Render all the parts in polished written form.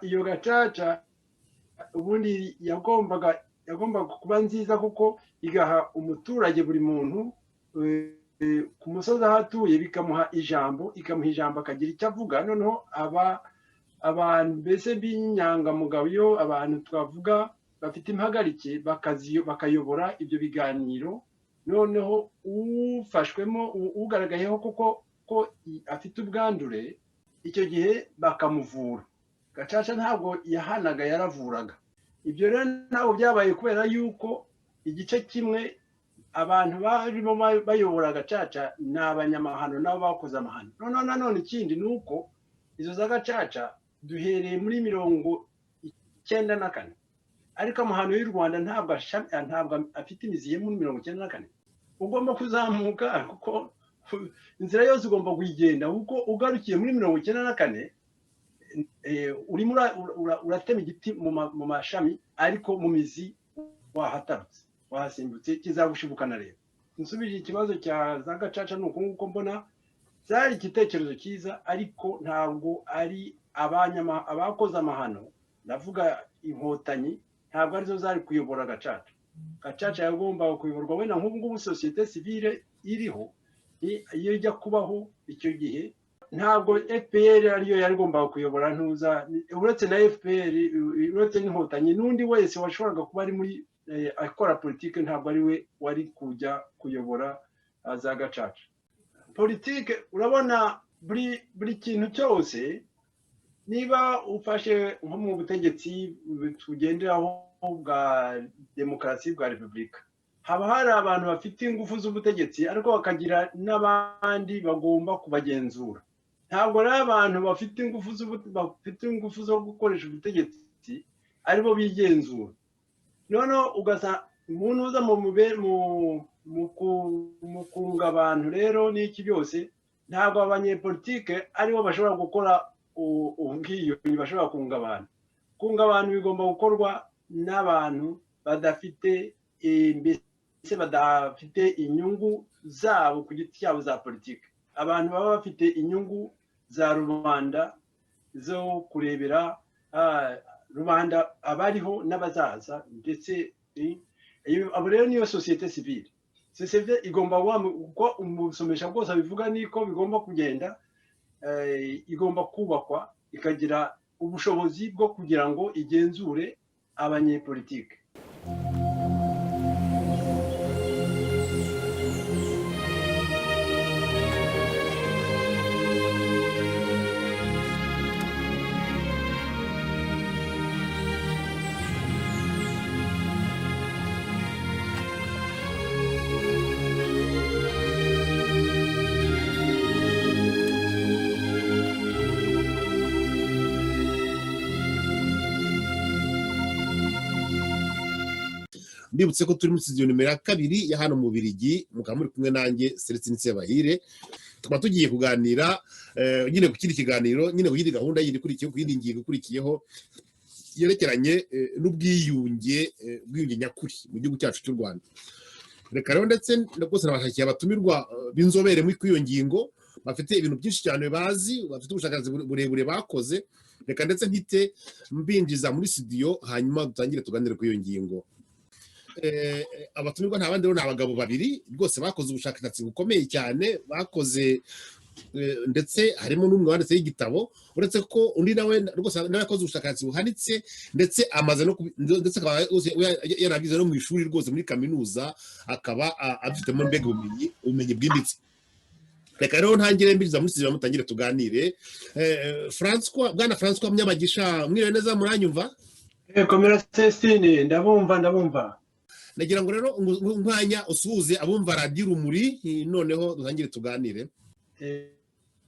Iyo gacaca ubundi yagombaga kuba nziza, kuko igaha umuturage, buri muntu ku musozi aho atuye, bikamuha ijambo, ikamuha ijambo akagira icyo avuga. Noneho aba abantu mbese b'inyangamugayo, abantu twavuga bafite impagarike, bakayobora ibyo biganiro. Noneho ufashwemo, ugaragayeho koko ko afite ubwandure, icyo gihe bakamuvura. Gacaca ntabwo yahanaga, yaravuraga. Ibyo rero ntabwo byabaye kubera yuko igice kimwe, abantu barimo bayobora gacaca, ni abanyamahano, nabo bakoze amahano. Noneho nanone ikindi ni uko izo za gacaca duhereye muri 94, ariko amahano y'u Rwanda ntabwo afite imizi ye muri 94. Ugomba kuzamuka, kuko inzira yose ugomba kuyigenda, kuko ugarukiye muri 94 urimo uratema igiti mu mashami, ariko mu mizi wahatarutse, wahasimbutse, kizagushibukana. Rero nsubije ikibazo cya za gacaca, ni uku nguko mbona. Zari igitekerezo cyiza, ariko ntabwo ari abakoze amahano, ndavuga Inkotanyi, ntabwo arizo zari kuyobora gacaca. Gacaca yagombaga kuyoborwa wenda nk'ubu ngubu sosiyete sivile iriho, iyo ijya kubaho icyo gihe, ntabwo FPR ariyo yari igombaga kuyobora ntuza. Uretse na FPR, uretse n'Inkotanyi, n'undi wese washoboraga kuba ari muri akora politiki, ntabwo ari we wari kujya kuyobora za gacaca. Politiki, urabona, buri kintu cyose, niba ufashe nko mu butegetsi tugenderaho bwa demokarasi, bwa repubulika, haba hari abantu bafite ingufu z'ubutegetsi, ariko bakagira n'abandi bagomba kubagenzura. Ntabwo rero abantu bafite ingufu zo gukoresha ubutegetsi aribo bigenzura. Noneho ugasanga umuntu uza mu kunga abantu rero n'iki byose, ntabwo abanyepolitike aribo bashobora gukora ubwiyunge, bashobora kunga abantu. Kunga abantu bigomba gukorwa n'abantu badafite, mbese badafite inyungu zabo ku giti cyabo za politiki, abantu baba bafite inyungu za rubanda, zo kurebera rubanda, abariho n'abazaza. Ndetse abo rero niyo sosiyete sivile. Sosiyete igomba kuba, uko umusomesha bwose abivuga, niko bigomba kugenda, igomba kubakwa ikagira ubushobozi bwo kugira ngo igenzure abanyepolitike. Mbibutse ko turi muri studio nimero ya 2 ya hano mu Birigi, mukaba muri kumwe nanjye Celestin Sebahire. Tukaba tugiye kuganira nyine ku kindi kiganiro, nyine ku yindi gahunda yindi ikurikiyeho, ku yindi ngingo ikurikiyeho yerekeranye n'ubwiyunge, ubwiyunge nyakuri mu gihugu cyacu cy'u Rwanda. Reka rero ndetse rwose nabashakiye abatumirwa b'inzobere muri kuri iyo ngingo, bafite ibintu byinshi cyane bazi, bafite ubushakashatsi burebure bakoze. Reka ndetse mpite mbinjiza muri studio, hanyuma dutangire tuganire kuri iyo ngingo. Abatumirwa nta bandi rero, ni abagabo babiri rwose bakoze ubushakashatsi bukomeye cyane bakoze, ndetse harimo n'umwe wanditseho igitabo, uretse ko undi nawe rwose nawe yakoze ubushakashatsi buhanitse, ndetse amaze no ndetse akaba rwose yarabyize no mu ishuri rwose, muri kaminuza, akaba abifitemo mbega ubumenyi bwimbitse. Reka rero ntangire mbinjiza muri studio, mutangire tuganire. François, bwana François Munyabagisha, mwiriwe neza, muranyumva? Komera Celestine, ndabumva, ndabumva. Nagira ngo rero umwanya usuhuze abumva Radiyo Urumuri, noneho dutangire tuganire.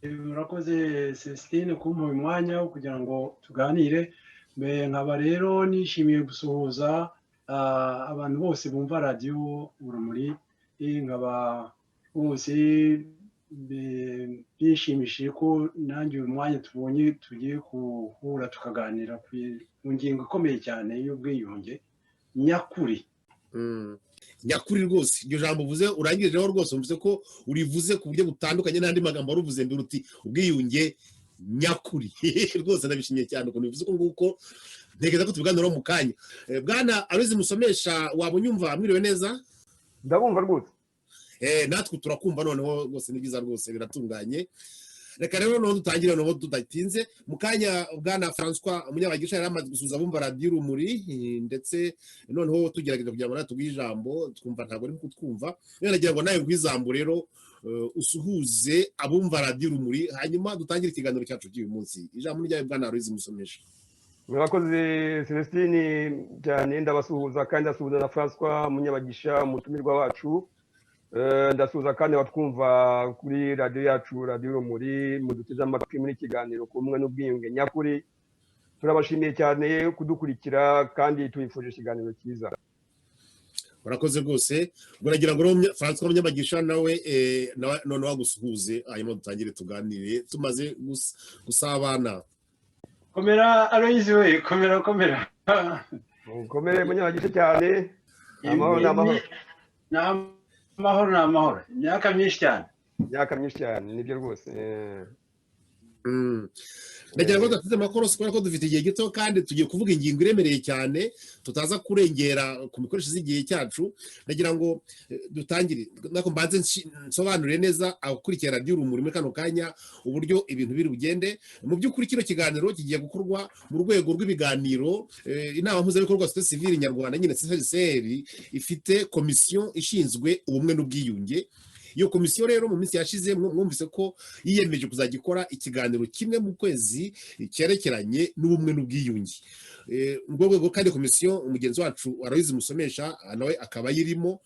Murakoze Celestine kumpa uyu mwanya wo kugira ngo tuganire. Nkaba rero nishimiye gusuhuza abantu bose bumva Radiyo Urumuri, nkaba bose bishimishije ko nanjye uyu mwanya tubonye tugiye guhura tukaganira ku ngingo ikomeye cyane y'ubwiyunge nyakuri. Nyakuri rwose, iryo jambo uvuze urangirijeho rwose, uvuze ko urivuze ku buryo butandukanye n'andi magambo wari uvuze mbere, uti ubwiyunge nyakuri. Rwose ndabishimiye cyane ukuntu bivuze uko nguko, ntekereza ko tubiganiraho mu kanya. Bwana Aloys Musomesha, waba unyumva? Mwiriwe neza? Ndabumva rwose. Natwe turakumva noneho rwose, ni byiza rwose, biratunganye. Reka rero noneho dutangire noneho tudatinze. Mu kanya bwana Francois Munyabagisha yari amaze gusuhuza abumva Radiyo Urumuri, ndetse noneho tugerageza kugira ngo natwe tuguhe ijambo, twumva ntabwo ari kutwumva. Rero nagira ngo nawe nguhe ijambo rero, usuhuze abumva Radiyo Urumuri, hanyuma dutangire ikiganiro cyacu cy'uyu munsi. Ijambo ni ryawe, bwana Aloys Musomesha. Murakoze Celestine cyane. Ndabasuhuza kandi ndasuhuza na Francois Munyabagisha, umutumirwa wacu. Ndasuhuza kandi abatwumva kuri radiyo yacu, Radiyo Urumuri, muduteze amatwi muri kiganiro ku bumwe n'ubwiyunge nyakuri. Turabashimiye cyane kudukurikira kandi tubifuje ikiganiro cyiza. Urakoze rwose. Ubwo nagira ngo rero Francois Munyabagisha nawe noneho agusuhuze, hanyuma dutangire tuganire tumaze gusabana. Komera Aloys we, komera, komera. Mukomere Munyabagisha cyane. Amahoro ni amahoro. Ni amahoro, ni amahoro, imyaka myinshi cyane. Imyaka myinshi cyane, nibyo rwose. Ndagira ngo tudatize amakorosi, kubera ko dufite igihe gito kandi tugiye kuvuga ingingo iremereye cyane, tutaza kurengera ku mikoreshereze y'igihe cyacu. Ndagira ngo dutangire nako mbanze nsobanurire neza abakurikira Radiyo Urumuri muri kano kanya uburyo ibintu biri bugende. Mu by'ukuri kino kiganiro kigiye gukorwa mu rwego rw'ibiganiro. Inama mpuzabikorwa sosiyete sivile nyarwanda nyine, CSR, ifite komisiyo ishinzwe ubumwe n'ubwiyunge. Iyo komisiyo rero mu minsi yashize mwumvise ko yiyemeje kuzajya ikora ikiganiro kimwe mu kwezi cyerekeranye n'ubumwe n'ubwiyunge. Mu rwego kandi komisiyo, mugenzi wacu Aloys Musomesha nawe akaba ayirimo.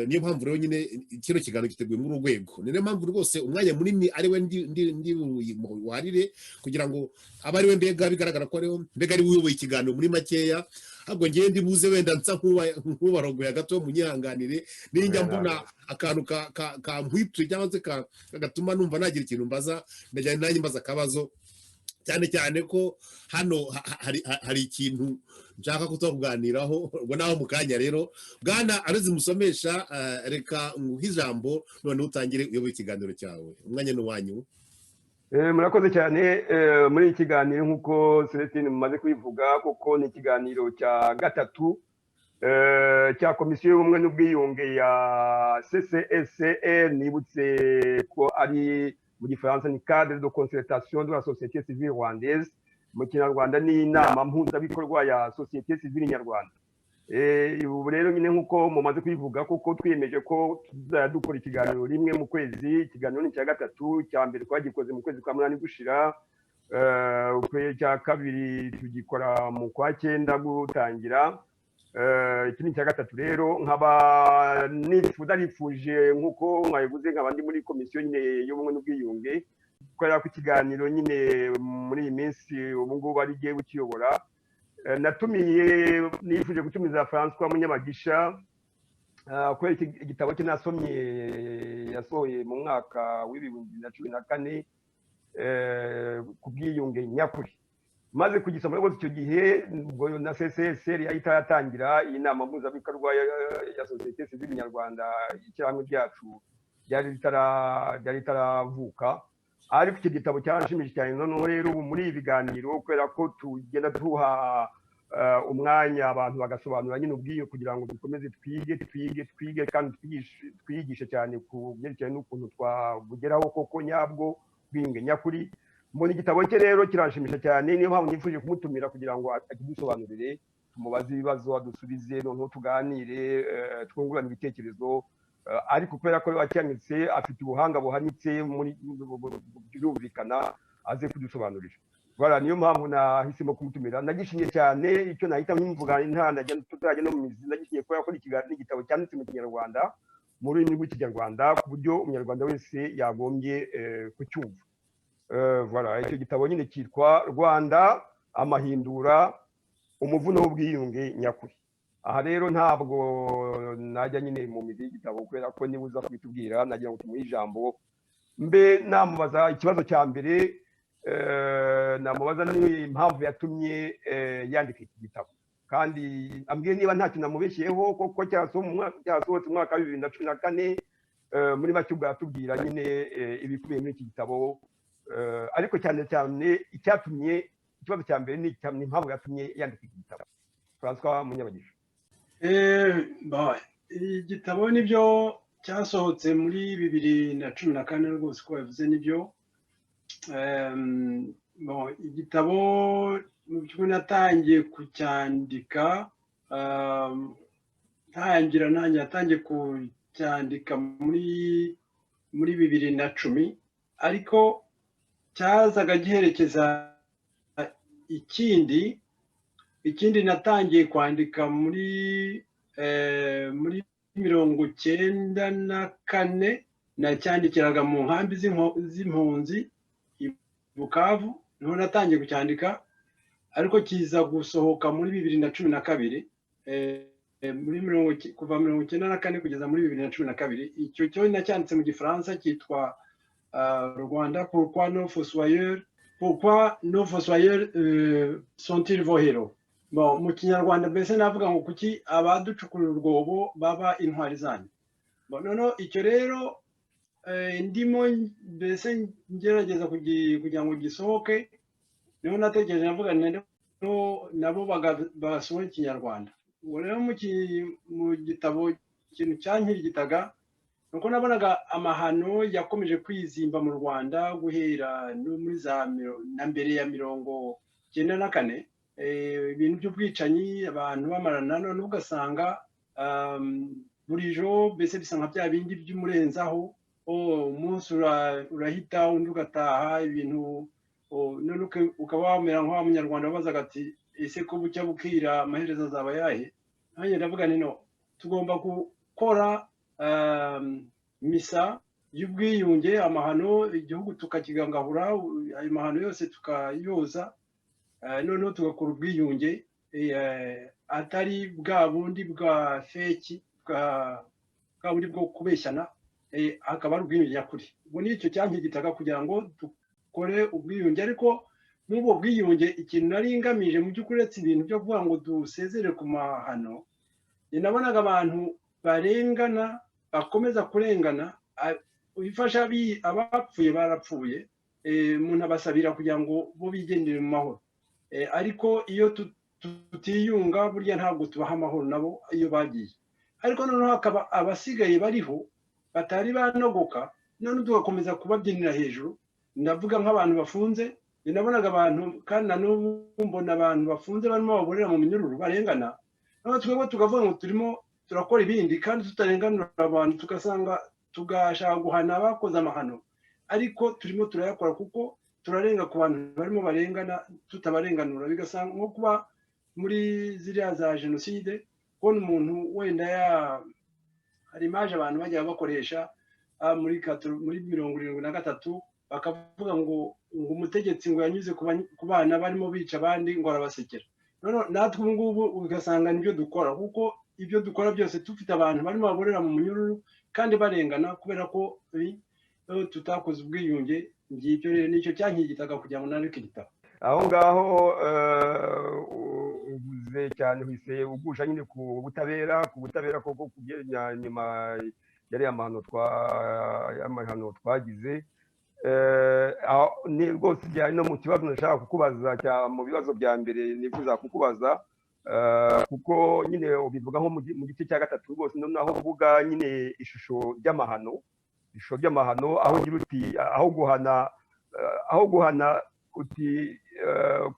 Niyo mpamvu rero nyine kino kiganiro giteguye muri uru rwego. Ni niyo mpamvu rwose umwanya munini ari we ndi buwarire, kugira ngo abe ari we, mbega bigaragara ko ariwe, mbega ari we uyoboye ikiganiro muri makeya. Ahubwo ngewe ndi buze wenda nsa nk'ubarogoya gato, munyihanganire ninjya mbona akantu kampwituye cyangwa se kagatuma numva nagira ikintu mbaza, ndajya nanjye mbaza akabazo, cyane cyane ko hano hari ikintu nshaka ko kuganiraho. Ubwo naho mu kanya rero, bwana Aloys Musomesha, reka nguhe ijambo noneho utangire uyoboye ikiganiro cyawe. Umwanya ni uwanyu. Murakoze cyane. Muri iki kiganiro, nk'uko Celestine mumaze kubivuga, kuko ni ikiganiro cya gatatu cya komisiyo y'ubumwe n'ubwiyunge ya CCSR. Nibutse ko ari mu gifaransa ni cadre de concertation de la société civile rwandaise, mu kinyarwanda ni inama mpuzabikorwa ya société civile nyarwanda. Ubu rero nyine nk'uko mumaze kubivuga, kuko twiyemeje ko tuzajya dukora ikiganiro rimwe mu kwezi. Ikiganiro ni icya gatatu. Icya mbere twagikoze mu kwezi kwa munani gushira, icya kabiri tugikora mu kwa cyenda gutangira. Iki ni icya gatatu rero. Nkaba nifuza, nifuje nk'uko mwabivuze, nkaba ndi muri komisiyo nyine y'ubumwe n'ubwiyunge, kubera ko ikiganiro nyine muri iyi minsi ubu ngubu ari jyewe ukiyobora. Natumiye, nifuje gutumiza Francois Munyabagisha kubera igitabo cye nasomye yasohoye mu mwaka wa 2014 ku bwiyunge nyakuri. Maze kugisoma rwose icyo gihe, ubwo na CCSR yari itaratangira, iyi nama mpuzabikorwa ya société civile nyarwanda, ishyirahamwe ryacu ryari ritaravuka, ariko icyo gitabo cyaranshimishije cyane. Noneho rero ubu muri ibi biganiro, kubera ko tugenda duha umwanya abantu bagasobanura nyine ubwiyo, kugira ngo dukomeze twige, twige, twige kandi twigishe cyane ku byerekeranye n'ukuntu twabugeraho koko nyabwo, bwiyunge nyakuri. Mbona igitabo cye rero kiranshimisha cyane, niyo mpamvu nifuje kumutumira kugira ngo akidusobanurire, tumubaze ibibazo adusubize, noneho tuganire, twungurane ibitekerezo. Ariko kubera ko wacyanditse afite ubuhanga buhanitse muri birumvikana aze kudusobanurira. Voilà, niyo mpamvu nahisemo kumutumira. Nagishimye cyane, icyo nahita mvuga nta tutazajya no mu mizi, nagishimye kubera ko ni igitabo cyanditse mu kinyarwanda, mu rurimi rw'ikinyarwanda, ku buryo umunyarwanda wese yagombye kucyumva. Voilà, icyo gitabo nyine cyitwa Rwanda Amahindura, umuvuno w'ubwiyunge nyakuri. Aha rero ntabwo najya nyine mu mizi y'igitabo, kubera ko niba uza kubitubwira, nagira ngo tumuhe ijambo, mbe namubaza ikibazo cya mbere. Namubaza ni impamvu yatumye yandika iki gitabo, kandi ambwiye niba ntacyo namubeshyeho koko cyasohotse mu mwaka wa 2014. Muri make ubwo yatubwira nyine ibikubiye muri iki gitabo. Ariko cyane cyane icyatumye, ikibazo cya mbere ni impamvu yatumye yandika iki gitabo, Francois Munyabagisha. Igitabo nibyo cyasohotse muri 2014 rwose, uko babivuze nibyo. Igitabo mu by'ukuri natangiye kucyandika, ntangira nanjye natangiye kucyandika muri 2010, ariko cyazaga giherekeza ikindi natangiye kwandika muri 94. Nacyandikiraga mu nkambi z'impunzi i Bukavu, niho natangiye kucyandika, ariko kiza gusohoka muri 2012, muri mirongo kuva 94 kugeza muri 2012. Icyo cyo nacyanditse mu Gifaransa, cyitwa "Rwanda, pourquoi nos fossoyeurs sont-ils vos héros?" Bon, mu Kinyarwanda mbese navuga ngo kuki abaducukurira urwobo baba intwari zanyu. Bon, noneho icyo rero ndimo mbese ngerageza kugira ngo gisohoke, niho natekereje navuga nabo basohora Ikinyarwanda. Ubwo rero mu gitabo ikintu cyankirigitaga nuko nabonaga amahano yakomeje kwizimba mu Rwanda guhera no muri za na mbere ya 94, ibintu by'ubwicanyi, abantu bamarana, none ugasanga buri joro mbese bisa nka bya bindi by'umurenzaho, umunsi urahita undi ugataha, ibintu none ukaba wamera nk'wa Munyarwanda wabazaga ati: "Ese ko bucya bukira, amaherezo azaba yahe?" Nanjye ndavuga nti: "No, tugomba gukora misa y'ubwiyunge, amahano igihugu tukakigangahura, ayo mahano yose tukayoza, noneho tugakora ubwiyunge atari bwa bundi bwa fake, bwa bundi bwo kubeshyana, hakaba ari ubwiyunge nyakuri." Ubwo ni icyo cyankigitaga kugira ngo dukore ubwiyunge. Ariko muri ubwo bwiyunge ikintu nari ngamije mu by'ukuri, uretse ibintu byo kuvuga ngo dusezere ku mahano, nabonaga abantu barengana, bakomeza kurengana, ifasha abapfuye barapfuye, umuntu abasabira kugira ngo bo bigendere mu mahoro. Ariko iyo tutiyunga burya ntabwo tubaha amahoro nabo iyo bagiye. Ariko noneho hakaba abasigaye bariho batari banogoka, none tugakomeza kubabyinira hejuru. Ndavuga nk'abantu bafunze. Nabonaga abantu, kandi na n'ubu mbona abantu bafunze barimo baborera mu minyururu, barengana. Noneho twebwe tukavuga ngo turimo turakora ibindi kandi tutarenganura abantu, tugasanga tugashaka guhana abakoze amahano, ariko turimo turayakora kuko turarenga ku bantu barimo barengana tutabarenganura. Bigasanga nko kuba muri ziriya za jenoside, kubona umuntu wenda ya hari image abantu bajya bakoresha muri 73, bakavuga ngo umutegetsi ngo yanyuze ku bana barimo bica abandi ngo arabasekera. Natwe ubu ngubu ugasanga nibyo dukora, kuko ibyo dukora byose dufite abantu barimo baborera mu munyururu kandi barengana kubera ko tutakoze ubwiyunge. Ngibyo rero nicyo cyankigitaga kugira ngo nandike igitabo. Aho ngaho uvuze cyane, uhise ugusha nyine ku butabera koko, ku nyuma yari amahano twagize. Ni rwose byari no mu kibazo nashaka kukubaza, mu bibazo bya mbere nifuza kukubaza, kuko nyine ubivuga nko mu gice cya gatatu rwose, noneho uvuga nyine ishusho ry'amahano, aho ugira uti aho guhana uti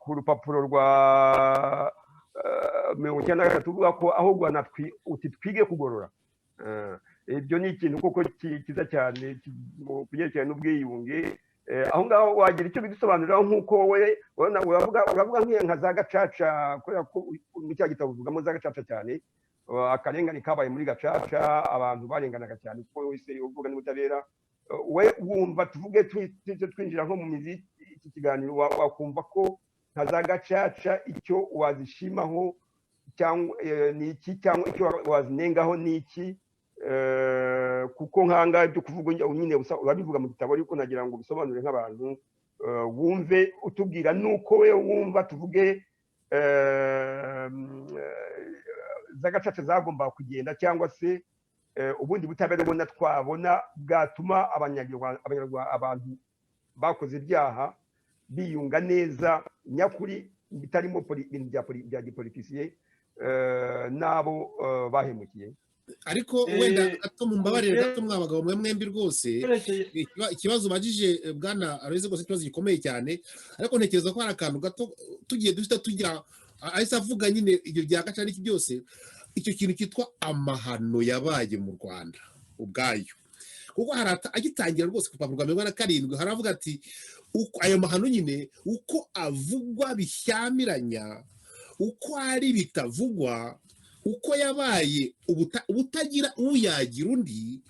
ku rupapuro rwa 93 uvuga ko aho guhana uti twige kugorora. Ibyo ni ikintu koko cyiza cyane mu byerekeranye n'ubwiyunge. Aho ngaho wagira icyo bidusobanuriraho nk'uko wowe uravuga nka za gacaca, kubera ko muri cya gitabo uvugamo za gacaca cyane, akarengane kabaye muri gacaca, abantu barenganaga cyane, kuko wese uvuga n'ubutabera. We wumva, tuvuge twinjira nko mu mizi iki kiganiro, wakumva ko nka za gacaca icyo wazishimaho cyangwa ni iki, cyangwa icyo wazinengaho ni iki? Kuko nkanga ibyo kuvuga nyine urabivuga mu gitabo, ariko nagira ngo ubisobanure nk'abantu wumve, utubwira nuko we wumva, tuvuge za gacaca zagomba kugenda, cyangwa se ubundi butabera ubona twabona bwatuma Abanyarwanda, abantu bakoze ibyaha biyunga neza nyakuri, bitarimo ibintu bya gipoliticien n'abo bahemukiye. Ariko wenda gato, mumbabarire gato, mwa bagabo mwe mwembi rwose. Ikibazo ubajije, bwana Aloys, rwose ikibazo gikomeye cyane, ariko ntekereza ko hari akantu gato tugiye duhita tujya ahise avuga nyine ibyo bya gaca n'iki byose, icyo kintu cyitwa amahano yabaye mu Rwanda ubwayo, kuko hari agitangira rwose ku rupapuro rwa 47 haravuga ati ayo mahano nyine uko avugwa bishyamiranya, uko ari bitavugwa, uko yabaye ubutagira uyagira undi,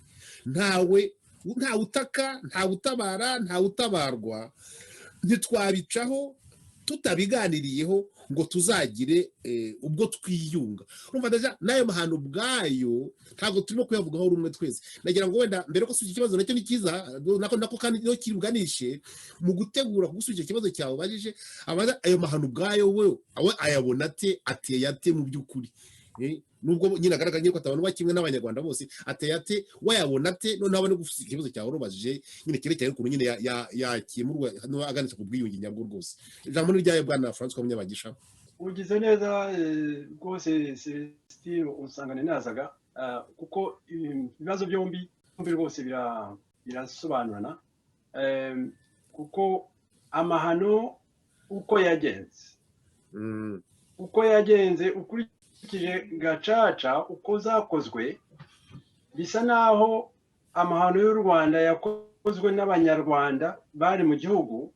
ntawe, ntawe utaka, ntawe utabara, ntawe utabarwa, ntitwabicaho tutabiganiriyeho ngo tuzagire ubwo twiyunga. Urumva déjà n'ayo mahano ubwayo ntabwo turimo kuyavugaho rumwe twese. Nagira ngo wenda mbere ko gusubiza ikibazo, nacyo ni cyiza, nako kandi niyo kiri buganishe mu gutegura kugusubiza icyo kibazo cyawe ubajije, abanza ayo mahano ubwayo we ayabona ate, ateye ate mu by'ukuri? Nubwo nyine agaragara nyine ko atabona kimwe n'Abanyarwanda bose, ateye ate, wayabona ate? Noneho abone gusubiza ikibazo cyawe urubajije nyine cyerekeye ukuntu nyine yakemurwa aganisha ku bwiyunge nyabwo rwose. Ijambo ni ryawe, bwana Francois Munyabagisha. Ugize neza rwose, Celestin, usangane nazaga kuko ibibazo byombi rwose birasobanurana, kuko amahano uko yagenze, uko yagenze ukurikije gacaca uko zakozwe, bisa naho amahano y'u Rwanda yakozwe n'Abanyarwanda bari mu gihugu,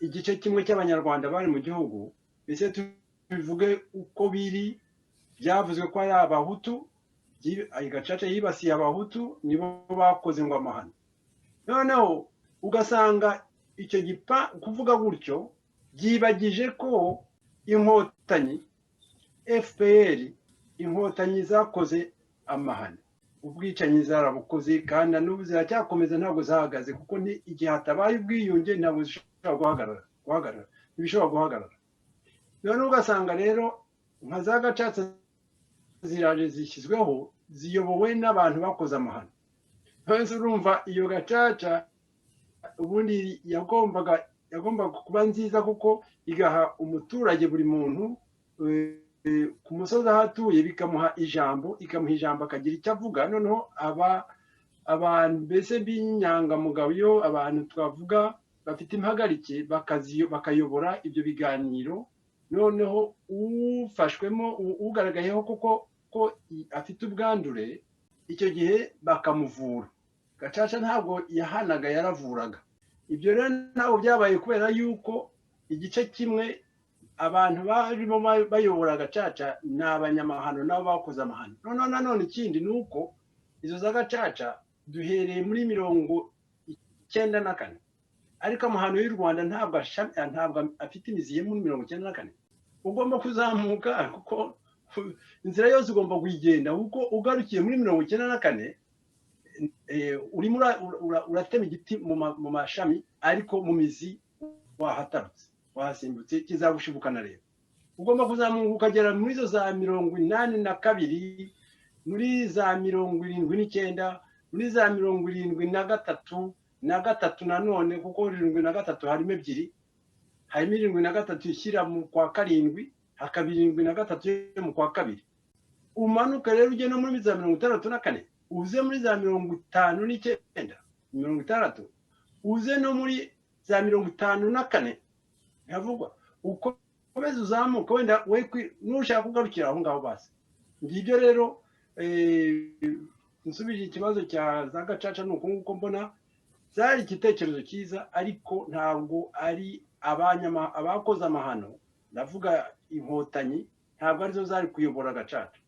igice kimwe cy'Abanyarwanda bari mu gihugu. Mbese tubivuge uko biri, byavuzwe ko ari Abahutu, gacaca yibasiye Abahutu, nibo bakoze ngo amahano. Noneho ugasanga icyo gipa kuvuga gutyo byibagije ko Inkotanyi, FPR Inkotanyi, zakoze amahano, ubwicanyi zarabukoze, kandi na n'ubu ziracyakomeza, ntabwo zahagaze, kuko ni igihe hatabaye ubwiyunge ntabwo zishobora guhagarara, ntibishobora guhagarara. Noneho ugasanga rero nka za gacaca ziraje zishyizweho, ziyobowe n'abantu bakoze amahano. Nonese urumva iyo gacaca ubundi yagombaga kuba nziza, kuko igaha umuturage, buri muntu ku musozi aho atuye, bikamuha ijambo, ikamuha ijambo akagira icyo avuga. Noneho aba abantu mbese b'inyangamugayo, abantu twavuga bafite impagarike, bakayobora ibyo biganiro. Noneho ufashwemo, ugaragayeho koko ko afite ubwandure, icyo gihe bakamuvura. Gacaca ntabwo yahanaga, yaravuraga. Ibyo rero ntabwo byabaye kubera yuko igice kimwe abantu barimo bayobora gacaca ni abanyamahano, nabo bakoze amahano. Noneho nanone ikindi ni uko izo za gacaca duhereye muri 94, ariko amahano y'u Rwanda ntabwo afite imizi ye muri 94. Ugomba kuzamuka, kuko inzira yose ugomba kuyigenda, kuko ugarukiye muri 94 urimo uratema igiti mu mashami, ariko mu mizi wahatarutse, wahasimbutse, kizagushibukana. Rero ugomba kuzamuka ukagera muri izo za 82, muri za 79, muri za 73 na gatatu nanone, kuko 73 harimo ebyiri: harimo 73 ishyira mu kwa karindwi, hakaba 73 yo mu kwa kabiri. Umanuka rero ujye no muri za 64, uze muri za 59, 60, uze no muri za 54 ntihavugwa. Ukomeze uzamuka, wenda we nushaka kugarukira aho ngaho basi. Ngibyo rero, nsubije ikibazo cya za gacaca, ni uko nguko mbona. Byari igitekerezo cyiza, ariko ntabwo ari abakoze amahano, ndavuga Inkotanyi, ntabwo arizo zari kuyobora gacaca.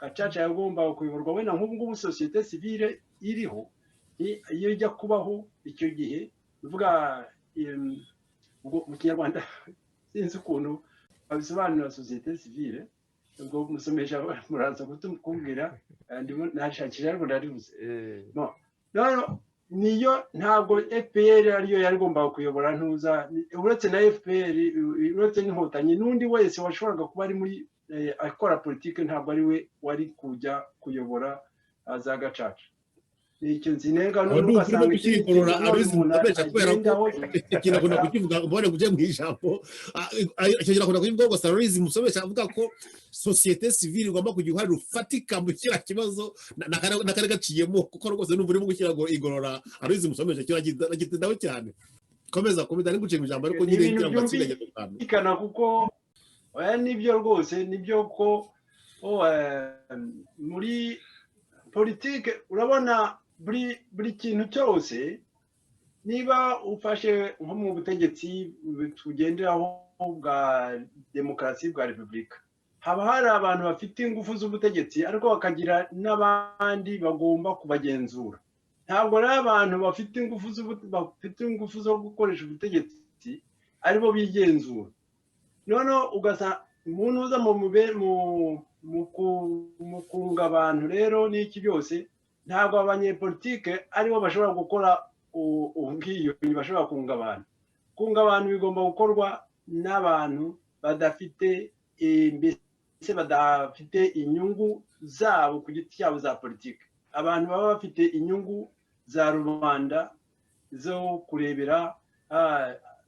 Gacaca yagombaga kuyoborwa wenda nk'ubu ngubu société civile iriho, iyo ijya kubaho icyo gihe, bivuga ubwo mu Kinyarwanda sinzi ukuntu babisobanura société civile, ubwo musomesha muraza kumbwira, ndimo nashakisha ariko ndaribuze. No, no, niyo ntabwo FPR ariyo yari igomba kuyobora ntuza, uretse na FPR, uretse n'Inkotanyi, n'undi wese washoboraga kuba ari muri akora politiki, ntabwo ari we wari kujya kuyobora za gacaca. Icyo nzinenga. Aho none ni ukuri ugasanga no ikindi gushyingurura kintu abizi umuntu mukoresha kubera ko agendaho. Ikintu akunda kukivuga, mbone kujya mu ijambo. Icyo kintu akunda kukivuga gusa Aloys Musomesha avuga ko société civile igomba kugira uruhare rufatika mu kiriya kibazo n'akari gaciyemo, kuko rwose numva urimo gushyira ngo igorora Aloys Musomesha cyo agitindaho cyane. Komeza, komeza, ari guciye mu ijambo ariko Ni nyine ibintu ngira ngo atsindage ku kantu. Byumvikana kuko oya, nibyo rwose, nibyo ko muri politike urabona buri kintu cyose, niba ufashe nko mu butegetsi tugenderaho bwa demokarasi, bwa repubulika, haba hari abantu bafite ingufu z'ubutegetsi ariko bakagira n'abandi bagomba kubagenzura. Ntabwo rero abantu bafite ingufu zo gukoresha ubutegetsi aribo bigenzura. Noneho ugasanga umuntu uza mu mube- mu mu ku- mu kunga abantu rero n'iki byose, ntabwo abanyepolitike aribo bashobora gukora ubwiyunge, bashobora kunga abantu. Kunga abantu bigomba gukorwa n'abantu badafite mbese badafite inyungu zabo ku giti cyabo za politiki, abantu baba bafite inyungu za rubanda zo kurebera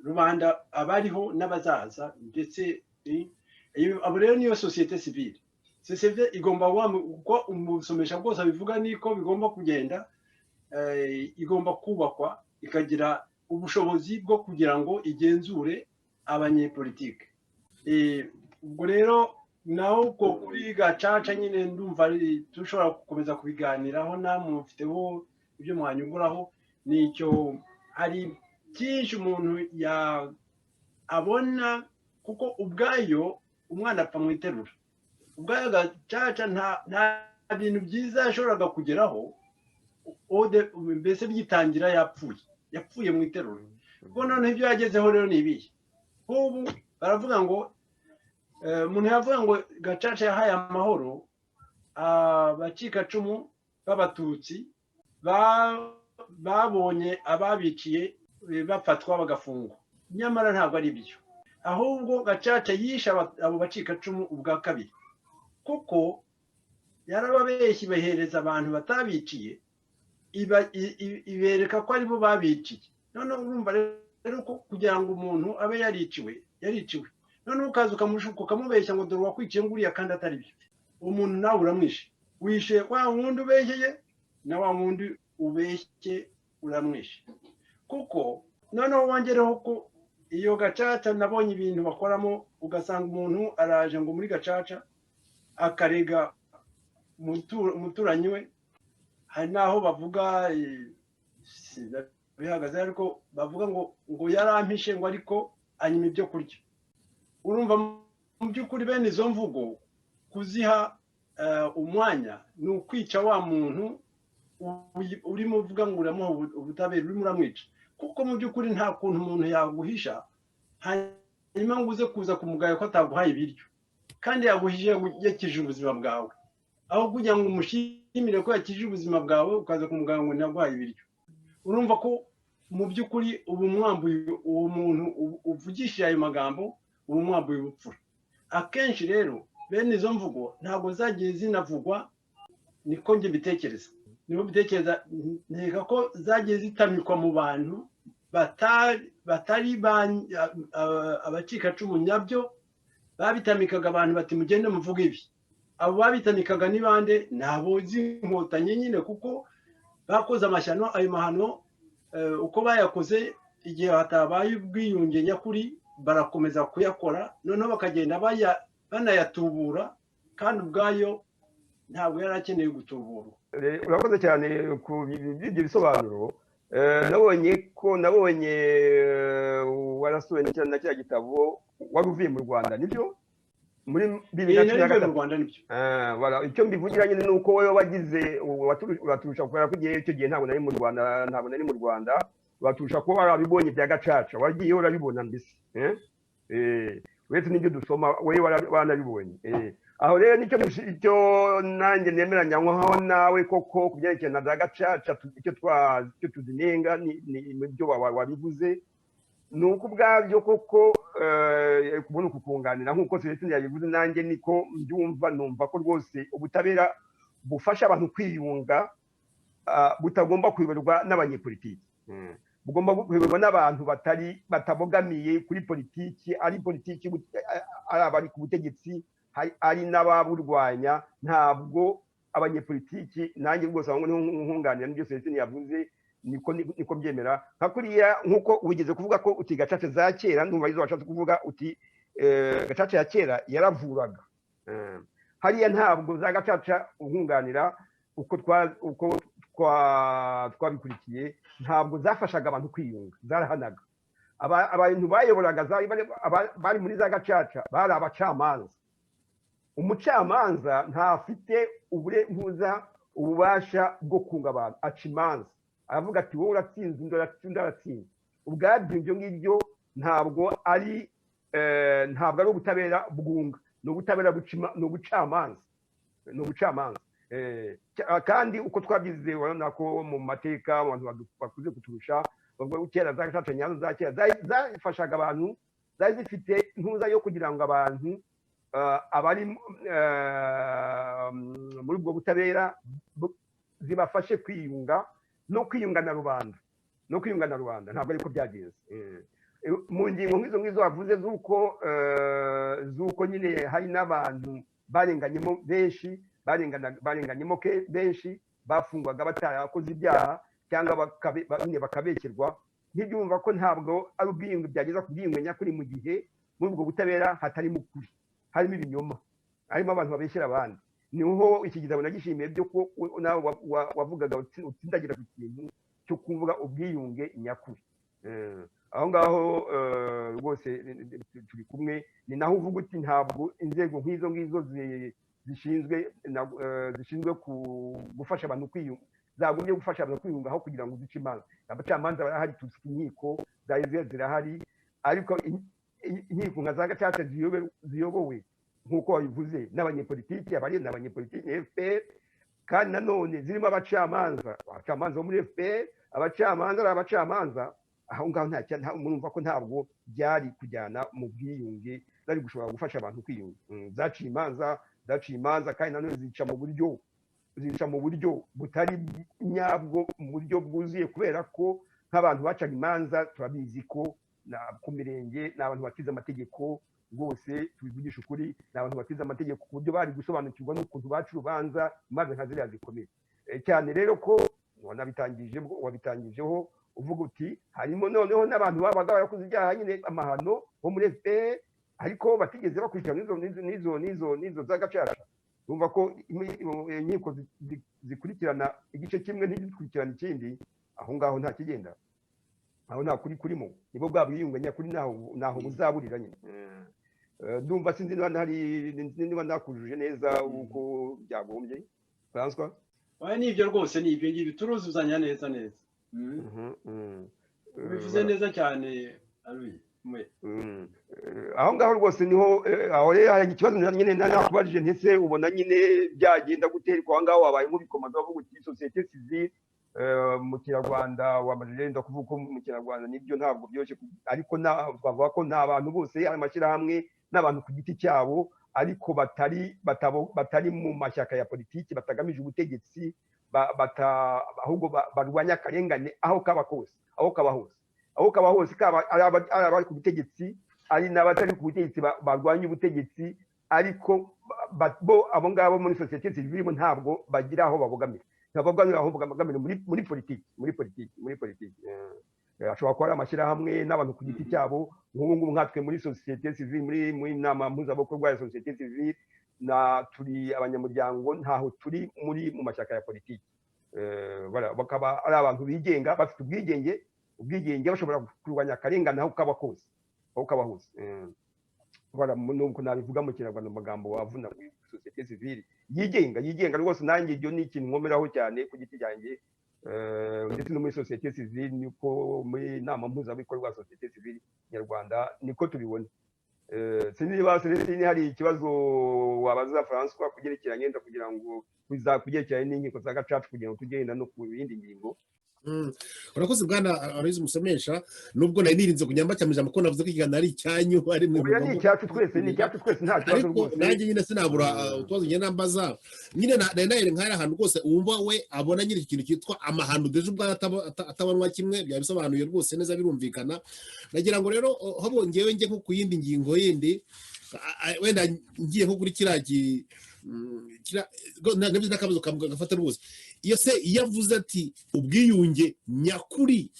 rubanda, abariho n'abazaza ndetse abo rero niyo société civile. Sosiyete igomba kuba, uko umusomesha bwose abivuga niko bigomba kugenda, igomba kubakwa ikagira ubushobozi bwo kugira ngo igenzure abanyepolitike. Ubwo rero naho ubwo kuri gacaca nyine ndumva dushobora gukomeza kubiganiraho, namwe mufiteho ibyo mwanyunguraho. Nicyo hari byinshi umuntu ya abona, kuko ubwayo umwana apfa mu iterura. Ubwayo gacaca nta bintu byiza yashoboraga kugeraho, mbese byitangira yapfuye, yapfuye mu iterura. Kuko noneho ibyo yagezeho rero ni ibihe? Nk'ubu baravuga ngo umuntu yavuga ngo gacaca yahaye amahoro abacikacumu b'abatutsi babonye ababiciye bafatwa bagafungwa, nyamara ntabwo ari byo. Ahubwo gacaca yishe abo bacikacumu ubwa kabiri, kuko yarababeshye, ibahereza abantu batabiciye, ibereka ko aribo babiciye. Noneho urumva rero ko kugira ngo umuntu abe yariciwe, yariciwe, noneho ukaza ukamushuka, ukamubeshya ngo dore uwakwiciye nguriya kandi atari byo, uwo muntu nawe uramwishe. Wishe wa wundi ubeshyeye na wa wundi ubeshye uramwishe. Kuko noneho wongereho ko iyo gacaca nabonye ibintu bakoramo, ugasanga umuntu araje ngo muri gacaca akarega umuturanyi we. Hari n'aho bavuga, bihagaze ariko bavuga ngo yarampishe ngo ariko anyima ibyo kurya. Urumva mu by'ukuri bene izo mvugo kuziha umwanya ni ukwica wa muntu urimo uvuga ngo uramuha ubutabera, urimo uramwica. Kuko mu by'ukuri nta kuntu umuntu yaguhisha hanyuma ngo uze kuza kumugaya ko ataguhaye ibiryo kandi yaguhishije, yakije ubuzima bwawe. Aho kugira ngo umushimire ko yakije ubuzima bwawe, ukaza kumugaya ngo ntaguhaye ibiryo. Urumva ko mu by'ukuri uba umwambuye uwo muntu uvugishije ayo magambo, uba umwambuye ubupfura. Akenshi rero bene izo mvugo ntabwo zagiye zinavugwa, niko njye mbitekereza, niko mbitekereza. Nkeka ko zagiye zitamikwa mu bantu batari abacikacumu nyabyo. Babitamikaga abantu bati mugende muvuge ibi. Abo babitamikaga ni bande? Ni abo z'inkotanyi nyine, kuko bakoze amashyano. Ayo mahano uko bayakoze, igihe hatabaye ubwiyunge nyakuri barakomeza kuyakora, noneho bakagenda banayatubura, kandi ubwayo ntabwo yari akeneye gutuburwa. Urakoze cyane ku by'ibyo bisobanuro. Nabonye ko nabonye warasuwe na kiriya gitabo, wari uvuye mu Rwanda, nibyo? Muri bibiri na Iyi cumi na nari mvuye mu gatatu. Rwanda, nibyo. Ah, voilà. Icyo mbivugira nyine ni uko wowe wagize uraturusha, kubera ko igihe icyo gihe ntabwo nari mu Rwanda, ntabwo nari mu Rwanda. Uraturusha kuba warabibonye bya gacaca, wagiye urabibona mbese, eh? Uretse n'ibyo dusoma, wowe waranabibonye. Aho rero nicyo icyo nanjye nemeranya nkaho nawe koko ku byerekeye na za gacaca, icyo tuzinenga ni mu byo wabivuze, ni uko ubwabyo koko kubona uku kunganira nk'uko Celestine yabivuze, nanjye niko mbyumva. Numva ko rwose ubutabera bufasha abantu kwiyunga. butagomba kuyoborwa n'abanyepolitiki, bugomba kuyoborwa n'abantu batabogamiye kuri politiki, ari politiki, ari abari ku butegetsi, ari n'ababurwanya. Ntabwo abanyepolitiki, nanjye rwose aho niho nkunganira n'ibyo Celestin yavuze, niko mbyemera. Nka kuriya nk'uko wigeze kuvuga ko uti gacaca za kera, ndumva arizo washatse kuvuga, uti gacaca ya kera yaravuraga. Hariya ntabwo za gacaca, nkunganira uko twabikurikiye, ntabwo zafashaga abantu kwiyunga, zarahanaga. Abantu bayoboraga bari muri za gacaca bari abacamanza. Umucamanza ntafite uburenganzira, ububasha bwo kunga abantu. Aca imanza, aravuga ati: "Wowe uratsinze, undi aratsinze." Ubwabyo ibyo ngibyo ntabwo ari ubutabera bwunga, ni ubutabera, ni ubucamanza, ni ubucamanza. Kandi uko twabyize, urabona ko mu mateka abantu bakuze kuturusha bavuga ko kera za gacaca nyazo za kera zafashaga abantu, zari zifite intuza yo kugira ngo abantu abari muri ubwo butabera zibafashe kwiyunga no kwiyunga na rubanda, no kwiyunga na rubanda. Ntabwo ariko byagenze. Mu ngingo nk'izo ngizo wavuze z'uko nyine hari n'abantu barenganyemo benshi, barenganyemo benshi bafungwaga batarakoze ibyaha cyangwa nyine bakabekerwa, ntibyumva ko ntabwo ari ubwiyunge byageza ku bwiyunge nyakuri mu gihe muri ubwo butabera hatarimo ukuri, harimo ibinyoma, harimo abantu babeshyera abandi. Niho iki gitabo nagishimiye byo ko nawe wavugaga utsindagira ku kintu cyo kuvuga ubwiyunge nyakuri. Aho ngaho rwose turi kumwe. Ni naho uvuga uti ntabwo inzego nk'izo ngizo zishinzwe gufasha abantu kwiyunga zagombye gufasha abantu kwiyunga aho kugira ngo zice imanza. Abacamanza barahari, tufite inkiko zari zirahari, ariko inkiko nka za gacaca ziyobowe nk'uko wabivuze n'abanyepolitiki, abari ni abanyepolitiki FPR, kandi nanone zirimo abacamanza bo muri FPR, abacamanza ari abacamanza. Aho ngaho murumva ko ntabwo byari kujyana mu bwiyunge, zari gushobora gufasha abantu kwiyunga. Zaciye imanza, zaciye imanza, kandi nanone zica mu buryo butari nyabwo, mu buryo bwuzuye, kubera ko nk'abantu bacaga imanza turabizi ko ku mirenge ni abantu batize amategeko. Rwose tubivugisha ukuri, ni abantu batize amategeko ku buryo bari gusobanukirwa n'ukuntu baca urubanza, imanza nka ziriya zikomeye. Cyane rero ko wabitangijeho uvuga uti harimo noneho n'abantu babaga barakoze ibyaha nyine, amahano, bo muri FPR, ariko batigeze bakurikirana n'izo za gacaca. Urumva ko inkiko zikurikirana igice kimwe ntizikurikirana ikindi. Aho ngaho nta kigenda, aho nta kuri kurimo. Nibwo bwa bwiyunge nyakuri ntaho buzaburira nyine. Ndumva sinzi niba ntari niba nakujuje neza uko byagombye, François. Oya, ni ibyo rwose, ni ibyo ngibyo, turuzuzanya neza neza. Bivuze neza cyane, Aloys mwe. Aho ngaho rwose niho aho rero hari ikibazo nyine nakubajije, ndetse ubona nyine byagenda gute? Ariko aho ngaho wabaye nk'ubikomaza, bavuga uti société civile mu Kinyarwanda, wamajije wenda kuvuga ko mu Kinyarwanda nibyo ntabwo byoroshye, ariko twavuga ko nta bantu bose, ari amashyirahamwe n'abantu ku giti cyabo, ariko batari mu mashyaka ya politiki, batagamije ubutegetsi, ahubwo barwanya akarengane aho kaba kose, aho kaba hose, kaba ari abari ku butegetsi, ari n'abatari ku butegetsi barwanya ubutegetsi, ariko bo abo ngabo muri société civile bo ntabwo bagira aho babogamira, ntabwo babogamira aho babogamira muri politiki. Ashobora kuba ari amashyirahamwe n'abantu ku giti cyabo. Nk'ubu ngubu nkatwe muri société civile, muri nama mpuzabikorwa ya société civile, na turi abanyamuryango, ntaho turi mu mashyaka ya politiki. Voilà, bakaba ari abantu bigenga, bafite ubwigenge, bashobora kurwanya akarengane aho kaba kose, aho kaba hose. Voilà, nuko nabivuga mu Kinyarwanda, mu magambo wavuna, société civile yigenga rwose. Nanjye ibyo ni ikintu nkomeraho cyane ku giti cyanjye, ndetse no muri société civile, niko muri nama mpuzabikorwa ya société civile nyarwanda niko tubibona. Sinzi niba Celestine hari ikibazo wabaza François kugerekeranye, wenda kugira ngo kugerekeranye n'inkiko za gacaca, kugira ngo tugenda no ku yindi ngingo. Urakoze, bwana Aloys Musomesha. Nubwo nari nirinze kunyamba cyane ijambo, ko navuze ko ikiganiro ari icyanyu, ari mwe. Oya, ni icyacu twese, ni icyacu twese, nta kibazo. Ariko Rwose. nanjye nyine sinabura utubazo ngenda mbaza nyine. Nari nari nk'ari ahantu rwose wumva we abona nyine ikintu cyitwa amahano déjà ubwayo atabonwa kimwe. Byaba bisobanuye rwose neza, birumvikana. Nagira ngo rero aho ngewe njye nko ku yindi ngingo yindi, wenda ngiye nko kuri kiriya nabyo n'akabazo gafata rwose. Iyo se iyo avuze ati "ubwiyunge nyakuri",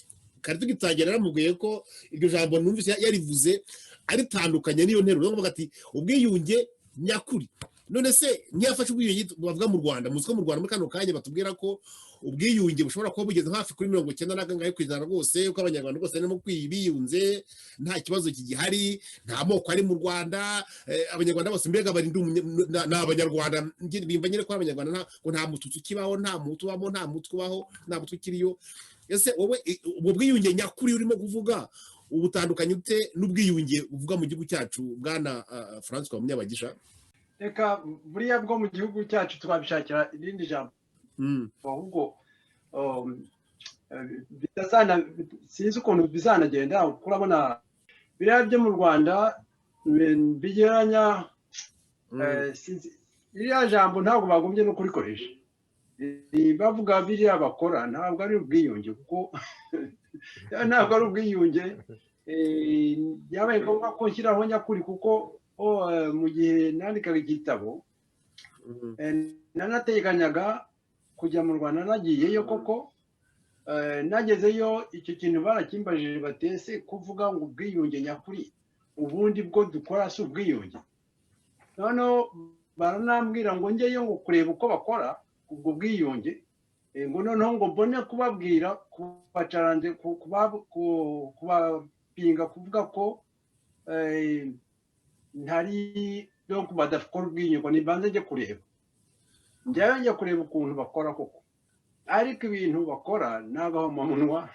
kare tugitangira naramubwiye ko iryo jambo numvise yarivuze aritandukanye n'iyo nteruro yo kuvuga ati "ubwiyunge nyakuri". None se ntiyafashe ubwiyunge bavuga mu Rwanda? Muzi ko mu Rwanda muri kano kanya batubwira ko ubwiyunge bushobora kuba bugeze hafi kuri 90 kangahe% rwose, uko Abanyarwanda rwose barimo biyunze, nta kibazo kigihari, nta moko ari mu Rwanda, Abanyarwanda bose mbega barinda ni Abanyarwanda. Bimva nyine ko ari Abanyarwanda, ngo nta Mututsi ukibaho, nta Muhutu ubamo, nta Mutwe ubaho, nta Mutwe ukiriyo. Ese wowe ubwo bwiyunge nyakuri urimo kuvuga ubutandukanye ute n'ubwiyunge buvuga mu gihugu cyacu, bwana Francois Munyabagisha? Reka, buriya bwo mu gihugu cyacu twabishakira irindi jambo, ahubwo sinzi ukuntu bizanagenda, kuko urabona biriya byo mu Rwanda bigereranya, ririya jambo ntabwo bagombye no kurikoresha. Bavuga biriya bakora ntabwo ari ubwiyunge, kuko ntabwo ari ubwiyunge. Byabaye ngombwa ko nshyiraho nyakuri, kuko mu gihe nandikaga igitabo nanateganyaga kujya mu Rwanda. Nagiyeyo koko. Nagezeyo icyo kintu barakimbajije, batese kuvuga ngo ubwiyunge nyakuri, ubundi bwo dukora si ubwiyunge? Noneho baranambwira ngo njyeyo ngo kureba uko bakora ubwo bwiyunge, ngo noneho ngo mbone kubabwira, kubacaranje, kubapinga kuvuga ko ntari, donc badakora ubwiyunge, ngo nibanze njye kureba. Njyayo, njya kureba ukuntu bakora koko, ariko ibintu bakora ni agahomamunwa,